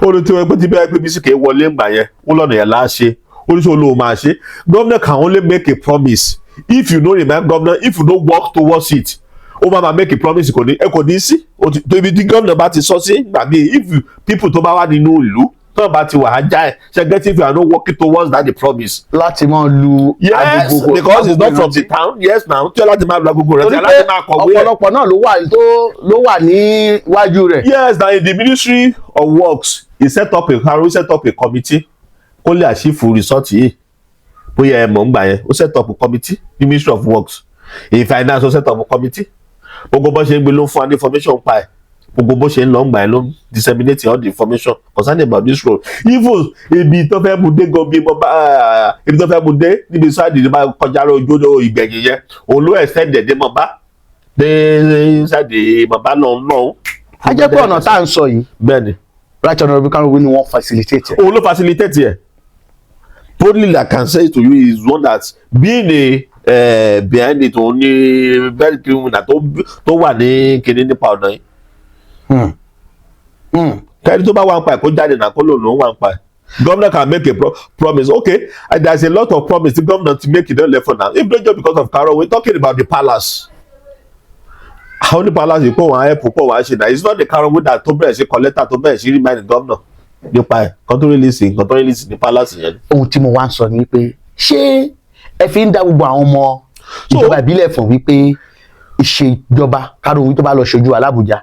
Ó ní tí wọ́n pé tí bẹ́ẹ̀ pé BCK wọlé ńgbà yẹn, ó lọ́nà yẹn láṣẹ. Ó ní sọ lóun máa ṣe. Governor can only make a promise. If you no remind governor, if you no work towards it, ó máa make a promise, kò ní ẹ kò ní sí. Ó ti tó ibi tí governor bá ti sọ sí gbà mí, if you people tó bá wà nínú ìlú tó bá ti wà á já ẹ, ṣé ẹ get? If you are not working towards that the promise. Láti máa lu Yes, agogo. because it's not from the town. Yes now, tí ọ láti máa lu agogo rẹ, tí Torí ọ pé láti máa kọ̀wé ẹ̀. ọ̀pọ̀lọpọ̀ náà ló wà tó ló wà níwájú rẹ̀. Yes, na in the Ministry of Works, he set up a committee kó lè achieve result yìí. Bóyá ẹ mọ̀ ń gbà yẹn, ó set up a committee ní Ministry of Works. In finance, ó set up a committee. Gbogbo bó ṣe ń gbé ló ń fún wa ní information pa ẹ̀. Gbogbo bó ṣe ń lọ ń gbà yẹn ló ń disseminate all the information concerning about this road. Even ibi tó fẹ́ mu dé gan, bí mo bá ibi tó fẹ́ mu dé níbi sáàdì ní bá kọjá lójú ìgbẹ̀yìn yẹn, òun ló extend ẹ̀ dé mọ̀ bá dé sáàdì mọ̀ bá lọ́hùn lọ́hùn. A jẹ́ pé ọ̀nà tá à ń sọ yìí, Bẹ́ẹ̀ni. Right Honourable Karunwi ni wọ́n facilitate ẹ̀. Òun ló facilitate ẹ̀. Boldly I can say to you, is one that being a behind it, òun ní very criminal tó wà ní kinní nípa ọ̀nà yìí. Kẹ́ni tó bá wà ń pa ẹ̀ kó jáde náà, kó lòun lòun wà ń pa ẹ̀. Governor can make a promise, okay, and there is a lot of promise the governor to make it don left for now. If not just because of Karo, we talking about the palace, how the palace yìí pọ̀ wọ́n á help pọ̀ wọ́n á ṣe náà. It's not the Karo that tó bẹ̀rẹ̀ sí kọ lẹ́tà, tó bẹ̀rẹ̀ sí remind the governor nípa ẹ̀ kan tó release nǹkan tó release ní palace yẹn. Ohun tí mo wá ń sọ ni pé, ṣé ẹ fi ń dá gbogbo àwọn ọmọ ìjọba ìbílẹ̀ fún wípé ìṣèjọba Karunwi tó bá lọ ṣojú alábùjá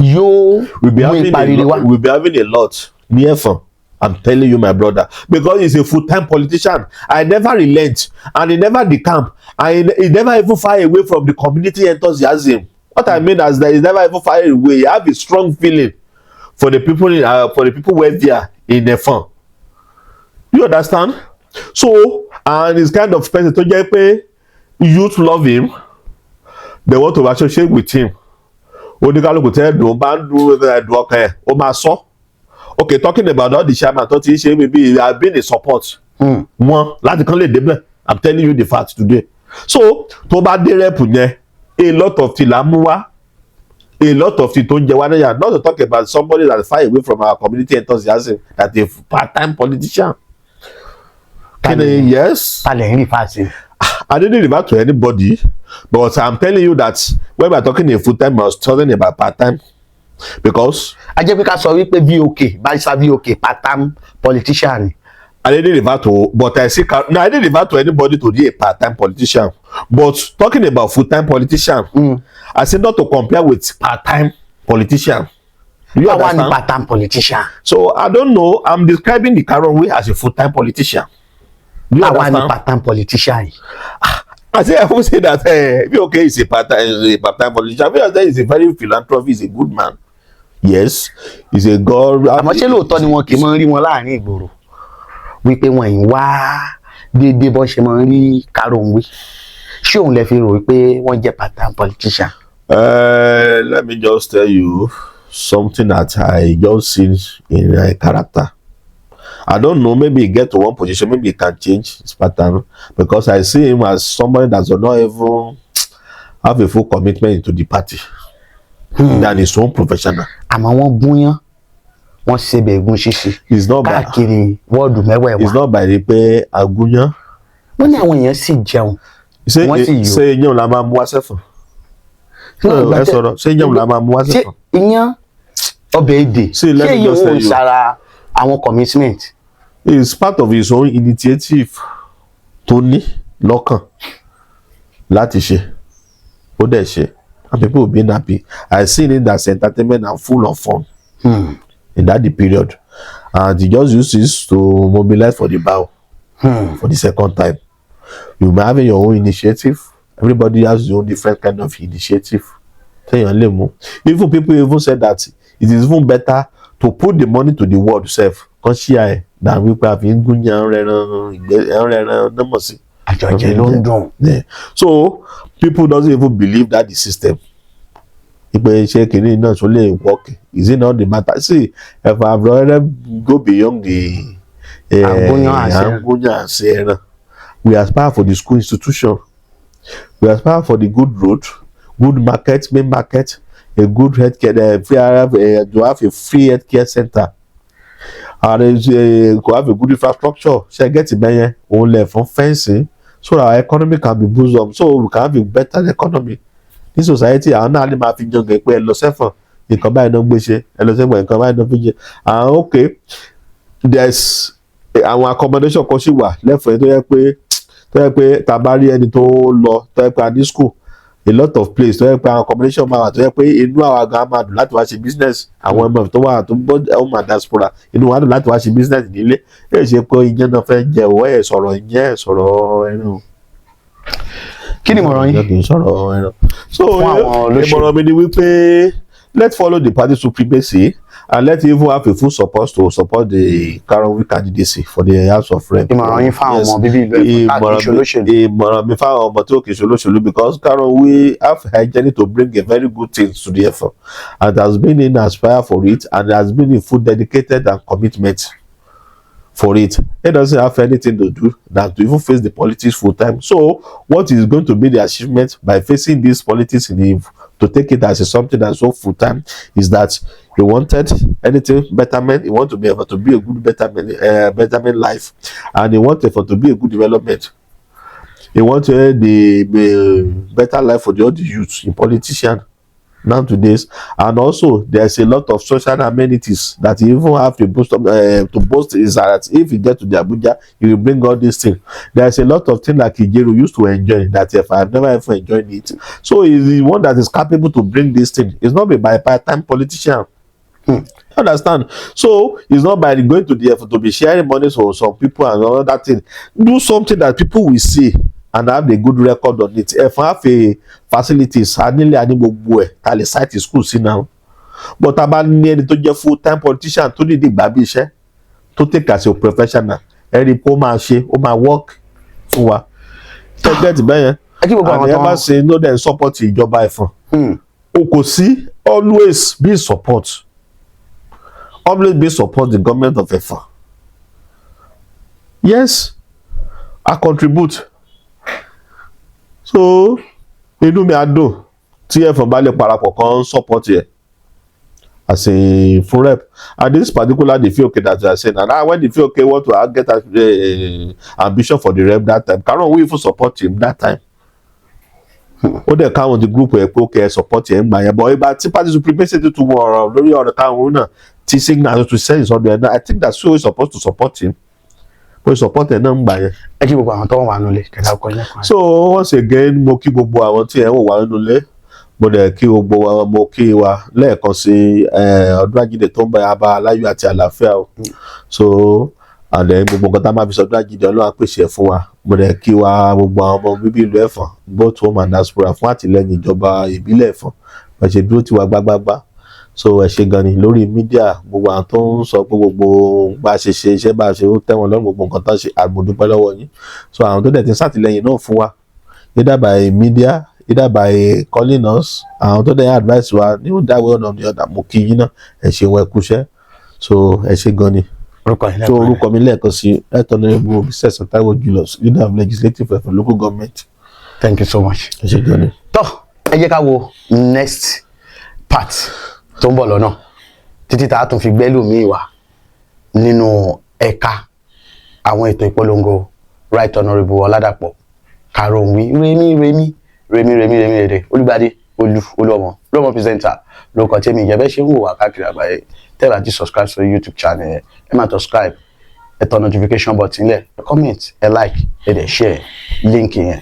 yóò We be mú having ipa a rere wá? lot, we be having a lot ní Ẹ̀fọ̀n. I'm telling you, my brother, because he's a full-time politician. I never relent and he never decamp and he never even far away from the community enthusiasm. What I mean is that he's never even far away. He have a strong feeling for the people wey there in Ẹ̀fọ̀n. You understand? So And he's kind of person tó jẹ́ pé youth love him, they want to associate with him. Oníkálukú tẹ́ ẹ̀dùn bá ń dún ẹ̀dùn ọkàn ẹ̀, ó máa sọ. Okay, talking about all the chairman tó ti ń ṣe, maybe I have been in support wọn láti kán lè débẹ̀. I'm telling you the fact today. So tó bá dé rep yẹn, a lot of things là ń mú wá, a lot of things tó ń jẹ wá níyà. Not to talk about somebody that far away from our community enthusiasm, that a part-time politician. Kini, yes. Ta lẹ̀ ń rí fáṣe? I didn't refer to anybody, but I'm telling you that when we are talking a full time, I was talking about part time because A jẹ́ pé ká sọ wípé VOK, Barrister VOK, part-time politician ni. I didn't refer to, but I see, no, I didn't refer to anybody to be a part-time politician. But talking about full-time politician, I say not to compare with part-time politician. Do you Báwa ni understand? Part-time politician. So I don't know. I'm describing the Karonwe as a full-time politician. Do you Báwa ni understand? Part-time politician yìí. I say I won't say that VOK is a part-time politician. VOK is a very philanthropist, is a good man. Yes, he's a God. Àmọ́ ṣé lóòótọ́ ni wọn kì í máa ń rí wọn láàrin ìgboro, wípé wọn ì wá déédéé bọ́n ṣe máa ń rí Karòǹwé? Ṣé òun lè fi rò wípé wọ́n jẹ́ part-time politician? Let me just tell you something that I just seen in my character. I don't know, maybe he get to one position, maybe he can change his pattern, because I see him as somebody that does not even have a full commitment into the party than his own professional. Àmọ́ wọ́n gúnyán, wọ́n ṣebẹ̀ ẹ̀gún ṣíṣe It's not by káàkiri wọ́ọ̀dù mẹ́wẹ̀ẹ̀wá. It's not by the pé agúnyán. Wọ́n ní àwọn èèyàn sì jẹun. Ṣé Wọ́n sì yó. Ṣé iyán la máa mú wá sẹ́fọ̀n? Ẹ sọ̀rọ̀, ṣé iyán la máa mú wá Ṣé sẹ́fọ̀n? Iyán, ọbẹ̀ èdè, See, let ṣé me èyí just òun tell you. sára àwọn commitment? It's part of his own initiative tó ní lọ́kàn láti ṣe, ó dẹ̀ ṣe, and people been happy. I seen it as entertainment and full of fun in that the period, and he just use this to mobilize for the bow for the second time. You may have your own initiative. Everybody has their own different kind of initiative téèyàn lè mú. Even people even said that it is even better to put the money to the ward sef kan ṣíà ẹ than wípé àfi ń gúnyán rẹran ìgbẹ́ rẹran nọ́mọ̀ sí. Àjọjẹ ló ń dùn. Yeah. So people doesn't even believe that the system pé ṣé kìnìún náà tó lè work. Is it not the matter? See, if I have already go beyond the Àgúnyán àṣẹ. Àgúnyán àṣẹ ẹran, we aspire for the school institution, we aspire for the good road, good market, main market, a good healthcare, free, to have a free healthcare center and to have a good infrastructure. Ṣe get ìbẹ̀yẹn òun lẹ̀ fún fencing so that our economy can be boost up, so we can have a better economy ní society. Àwọn náà lè máa fi jọngẹ pé ẹ lọ sẹ́fọ̀n, nǹkan báyìí náà ń gbé ṣe, ẹ lọ sẹ́fọ̀n, nǹkan báyìí náà fi jẹ. And okay, there's àwọn accommodation kan sì wà lẹ́fọ̀ọ́ tó yẹ pé tá a bá rí ẹni tó lọ, tó yẹ pé a ní school, a lot of place tó yẹ pé àwọn accommodation máa wà tó yẹ pé inú àwa gan máa dùn láti wá ṣe business. Àwọn ọmọ tó wà tó bọ́ ọmọ diaspora, inú wa dùn láti wá ṣe business nílé. Ẹ ṣe pé ìyẹn náà fẹ́ jẹ òwò ẹ̀ sọ̀rọ̀ ìyẹn ẹ̀ sọ̀rọ̀ ẹran o. Kí ni ìmọ̀ràn yín Kì í sọ̀rọ̀ ẹran. So fún àwọn olóṣèlú? Ìmọ̀ràn mi ni wípé let's follow the party supremacy and let's even have a full support to support the Karonwi candidacy for the House of Rep. Ìmọ̀ràn yín fáwọn ọmọ bíbí ìlú Ẹ̀fọ̀n tá kì í ṣe olóṣèlú. Ìmọ̀ràn mi fáwọn ọmọ tó kì í ṣe olóṣèlú, because Karonwi have hygiene to bring a very good thing to the Ẹ̀fọ̀n and has been in aspire for it and has been in full dedicated and commitment for it. It doesn't have anything to do than to even face the politics full time. So what is going to be the achievement by facing this politics in the to take it as a something that's so full time is that he wanted anything betterment, he want to be able to be a good betterment life, and he wanted for to be a good development. He wanted the better life for the other youths in politician now today's, and also there's a lot of social amenities that he even have to boost up, to boast is that if he get to the Abuja, he will bring all these things. There's a lot of things like Ijero used to enjoy that if I've never ever enjoyed it. So he's the one that is capable to bring this thing. It's not by part-time politician. You understand? So it's not by going to the effort to be sharing money for some people and all that thing. Do something that people will see and have a good record on it. If have a facilities, a nílé, a ní gbogbo ẹ̀ ta lè site school sí now. But tá a bá ní ẹni tó jẹ́ full time politician tó nídìí ìgbà bí iṣẹ́ tó take as a professional, ẹ rí i pé ó máa ṣe, ó máa work. fún wa. Target bẹ́yẹn. Ẹ kí gbogbo àwọn And ẹ tó bá ṣe ló dẹ̀ ń support ìjọba Ẹ̀fọ̀n. O kò sí, always be support, always be support the government of Ẹ̀fọ̀n. Yes, I contribute. So inú mi á dùn tí Ẹ̀fọ̀n bá lè parapọ̀ kan support yẹ as a full rep. And this particular the Fioke that you are saying, and now when the Fioke want to get ambition for the rep that time, Karon we even support him that time. Ó dẹ̀ káwọn ti group ẹ̀ pé ó kẹ́ ẹ support ẹ̀ ń gbà yẹn, but ìgbà tí party supremacy tuntun wọ ọ̀rọ̀ lórí ọ̀rọ̀ káwọn náà tí signal tó sẹ́yìn sọ́dọ̀ ẹ̀ náà, I think that so is supposed to support him, bó support ẹ̀ náà ń gbà yẹn. Ẹ kí gbogbo àwọn tó wà nílé kẹta ọkọ ilé kan. So once again, mo kí gbogbo àwọn tí ẹ ń wò wá nínú ilé, mo dẹ̀ kí gbogbo wa, mo kí wa lẹ́ẹ̀kan sí ọdún Àjíǹde tó ń bá abá aláyọ̀ àti àlàáfíà o. So and then gbogbo nǹkan tá a máa fi sọdún Àjíǹde, Ọlọ́run á pèsè ẹ̀ fún wa. Mo dẹ̀ kí wa, gbogbo àwọn ọmọ bíbí ìlú Ẹ̀fọ̀n, both home and diaspora, fún àtìlẹ́yìn ìjọba ìbílẹ̀ Ẹ̀fọ̀n bá ṣe dúró tiwa gbágbágbá. So ẹ ṣe gan ni lórí media, gbogbo àwọn tó ń sọ pé gbogbo bá a ṣe ṣe iṣẹ́, bá a ṣe ó tẹ́ wọn lọ́rùn, gbogbo nǹkan tó ń ṣe, àmọ̀dúpẹ́ lọ́wọ́ yín. So àwọn tó dẹ̀ ti ń ṣàtìlẹ́yìn náà fún wa, either by media, either by calling us, àwọn tó dẹ̀ advice wa ní that way or the other, mo kí yín náà, ẹ ṣeun, ẹ kúṣẹ́. So ẹ ṣe gan ni. Orúkọ yín So lẹ́ẹ̀kan. Orúkọ mi lẹ́ẹ̀kan sí, Right Honourable Mrs. Taiwo Julius, leader of legislative for local government. Thank you so much. Ẹ ṣe gan ni. Tọ́ ẹ jẹ́ ká wo next part tó ń bọ̀ lọ́nà, títí tá a tún fi gbẹ́lòmíì wá nínú ẹ̀ka àwọn ètò ìpolongo Right Honourable Ọládàpọ̀ Karunwi Remi Remi Remi Remi Remi Rere Olùgbàdé Olú Olúọmọ Olúọmọ presenter lórúkọ tèmi. Ìjẹ́bẹ́ ṣe ń wò wá káàkiri àgbáyé, tẹ́ bá ti subscribe sórí YouTube channel yẹn, ẹ máa subscribe, ẹ tọ notification button lẹ̀, ẹ comment, ẹ like, ẹ dẹ̀ share link yẹn.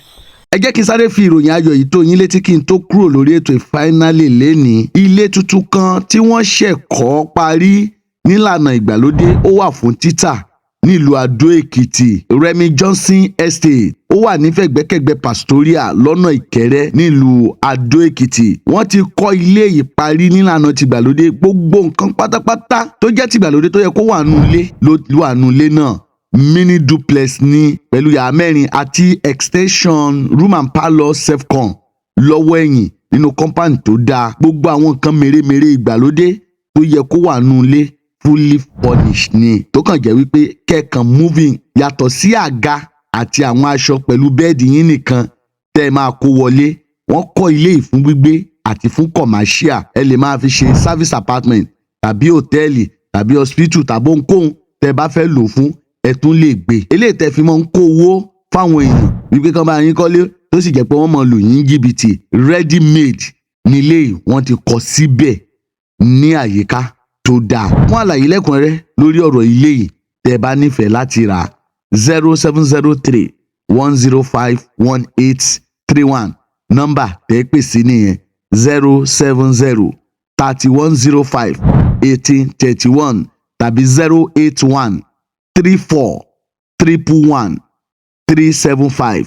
Ẹ jẹ́ kí n sáré fi ìròyìn ayọ̀ yìí tó yín létí kí n tó kúrò lórí ètò. Finally lénìí, ilé tuntun kan tí wọ́n ṣẹ̀ kọ́ parí nílànà ìgbàlódé, ó wà fún títà nílùú Adó Èkìtì, Remy Johnson Estate. Ó wà nífẹ̀gbẹ́kẹ̀gbẹ́ Pastoria lọ́nà Ìkẹrẹ́ nílùú Adó Èkìtì. Wọ́n ti kọ́ ilé yìí parí nílànà tìgbàlódé. Gbogbo nǹkan pátápátá tó jẹ́ tìgbàlódé tó yẹ kó wà nù ilé ló wà nù ilé náà. Mini duplex ní pẹ̀lú yàrá mẹ́rin àti extension room and parlour self-con lọ́wọ́ ẹ̀yìn nínú compound tó dáa. Gbogbo àwọn nǹkan mèremère ìgbàlódé tó yẹ kó wà nù ilé, fully furnished ni, tó kàn jẹ́ wípé kẹ́ẹ̀kan moving, yàtọ̀ sí àga àti àwọn aṣọ pẹ̀lú bẹ́ẹ̀dì yín nìkan tẹ́ ẹ máa kó wọlé. Wọ́n kọ́ ilé yìí fún gbígbé àti fún commercial. Ẹ lè máa fi ṣe service apartment tàbí hòtẹ́ẹ̀lì tàbí hospital tàbí ohunkóhun tẹ́ ẹ bá fẹ́ lò fún. Ẹ tún lè gbé eléyìí tẹ́ fi máa ń kó owó fáwọn èèyàn wípé kán bá yín kọ́lé, tó sì jẹ́ pé wọ́n máa lù yín jìbìtì. Ready made nílé yìí, wọ́n ti kọ́ síbẹ̀ ní àyíká tó dáa. Fún àlàyé lẹ́kùnrẹ́rẹ́ lórí ọ̀rọ̀ ilé yìí, tẹ́ ẹ bá nífẹ̀ẹ́ láti rà, 07031051831, nọ́mbà tẹ́ ẹ pè sí nìyẹn, 07031051831, tàbí 08134111375,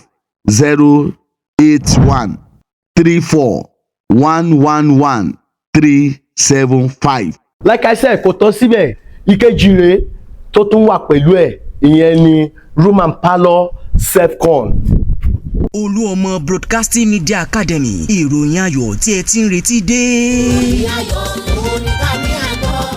08134111375. Like I said, kò tán síbẹ̀. Ìkejì rèé tó tún wà pẹ̀lú ẹ̀, ìyẹn ni room and parlour self-con. Olúọmọ Broadcasting Media Academy, ìròyìn ayọ̀ tí ẹ ti ń retí dé.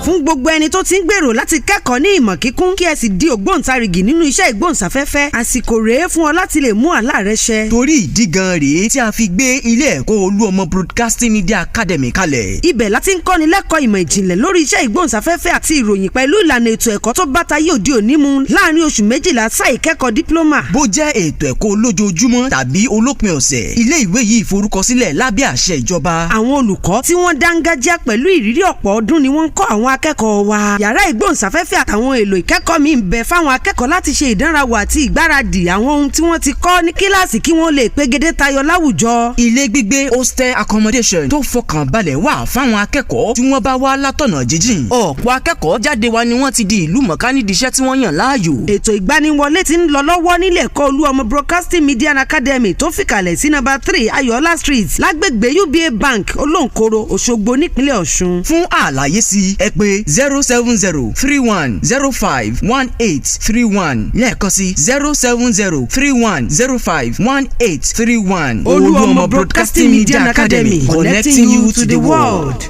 Fún gbogbo ẹni tó ti ń gbèrò láti kẹ́kọ̀ọ́ ní ìmọ̀ kíkún, kí ẹ sì di ògbóǹtarìgì nínú iṣẹ́ ìgbóhùnsáfẹ́fẹ́, àsìkò rèé fún ọ láti lè mú àlá rẹ ṣẹ. Torí ìdí gan rèé tí a fi gbé ilé ẹ̀kọ́ Olúọmọ Broadcasting Media Academy kalẹ̀. Ibẹ̀ láti ń kọ́ni lẹ́kọ̀ọ́ ìmọ̀ ìjìnlẹ̀ lórí iṣẹ́ ìgbóhùnsáfẹ́fẹ́ àti ìròyìn pẹ̀lú ìlànà ètò ẹ̀kọ́ tó bá tayé òde òní mu láàrin oṣù 12 sáà ìkẹ́kọ̀ọ́ diploma. Bó jẹ́ ètò ẹ̀kọ́ olójoojúmọ́ tàbí olópin ọ̀sẹ̀, ilé ìwé yìí forúkọsílẹ̀ lábẹ́ àṣẹ ìjọba. Àwọn olùkọ́ tí wọ́n dángájá pẹ̀lú ìrírí ọ̀pọ̀ ọdún ni wọ́n ń kọ́ àwọn akẹ́kọ̀ọ́ wa. Yàrá ìgbóhùnsáfẹ́fẹ́ àtàwọn èlò ìkẹ́kọ̀ọ́ mi ń bẹ fáwọn akẹ́kọ̀ọ́ láti ṣe ìdánrawò àti ìgbáradì àwọn ohun tí wọ́n ti kọ́ ní kíláàsì, kí wọ́n lè pegedé tayọ láwùjọ. Ilé gbígbé, hostel accommodation, tó fọkàn balẹ̀ wà fáwọn akẹ́kọ̀ọ́ tí wọ́n bá wá látọ̀nà jíjìn. Ọ̀pọ̀ akẹ́kọ̀ọ́ jáde wa ni wọ́n ti di ìlú mọ̀ká nídìí iṣẹ́ tí wọ́n yàn láàyò. Ètò ìgbaniwọlé ti ń lọ lọ́wọ́ nílé ẹ̀kọ́ Olúọmọ Broadcasting Media Academy tó fìkàlẹ̀ sí number 3 Ayọ̀ọ́lá Street, lágbègbè UBA Bank, Olóńkoro, Òṣogbo, nípínlẹ̀ Ọ̀ṣun. Fún àlàyé sí, ẹ pè 07031051831, lẹ́ẹ̀kan sí, 07031051831. Olúọmọ Broadcasting Media Academy, connecting you to the world.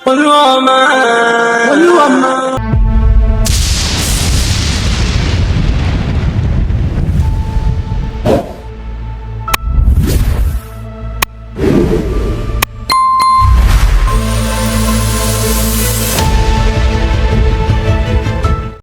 Olúọmọ.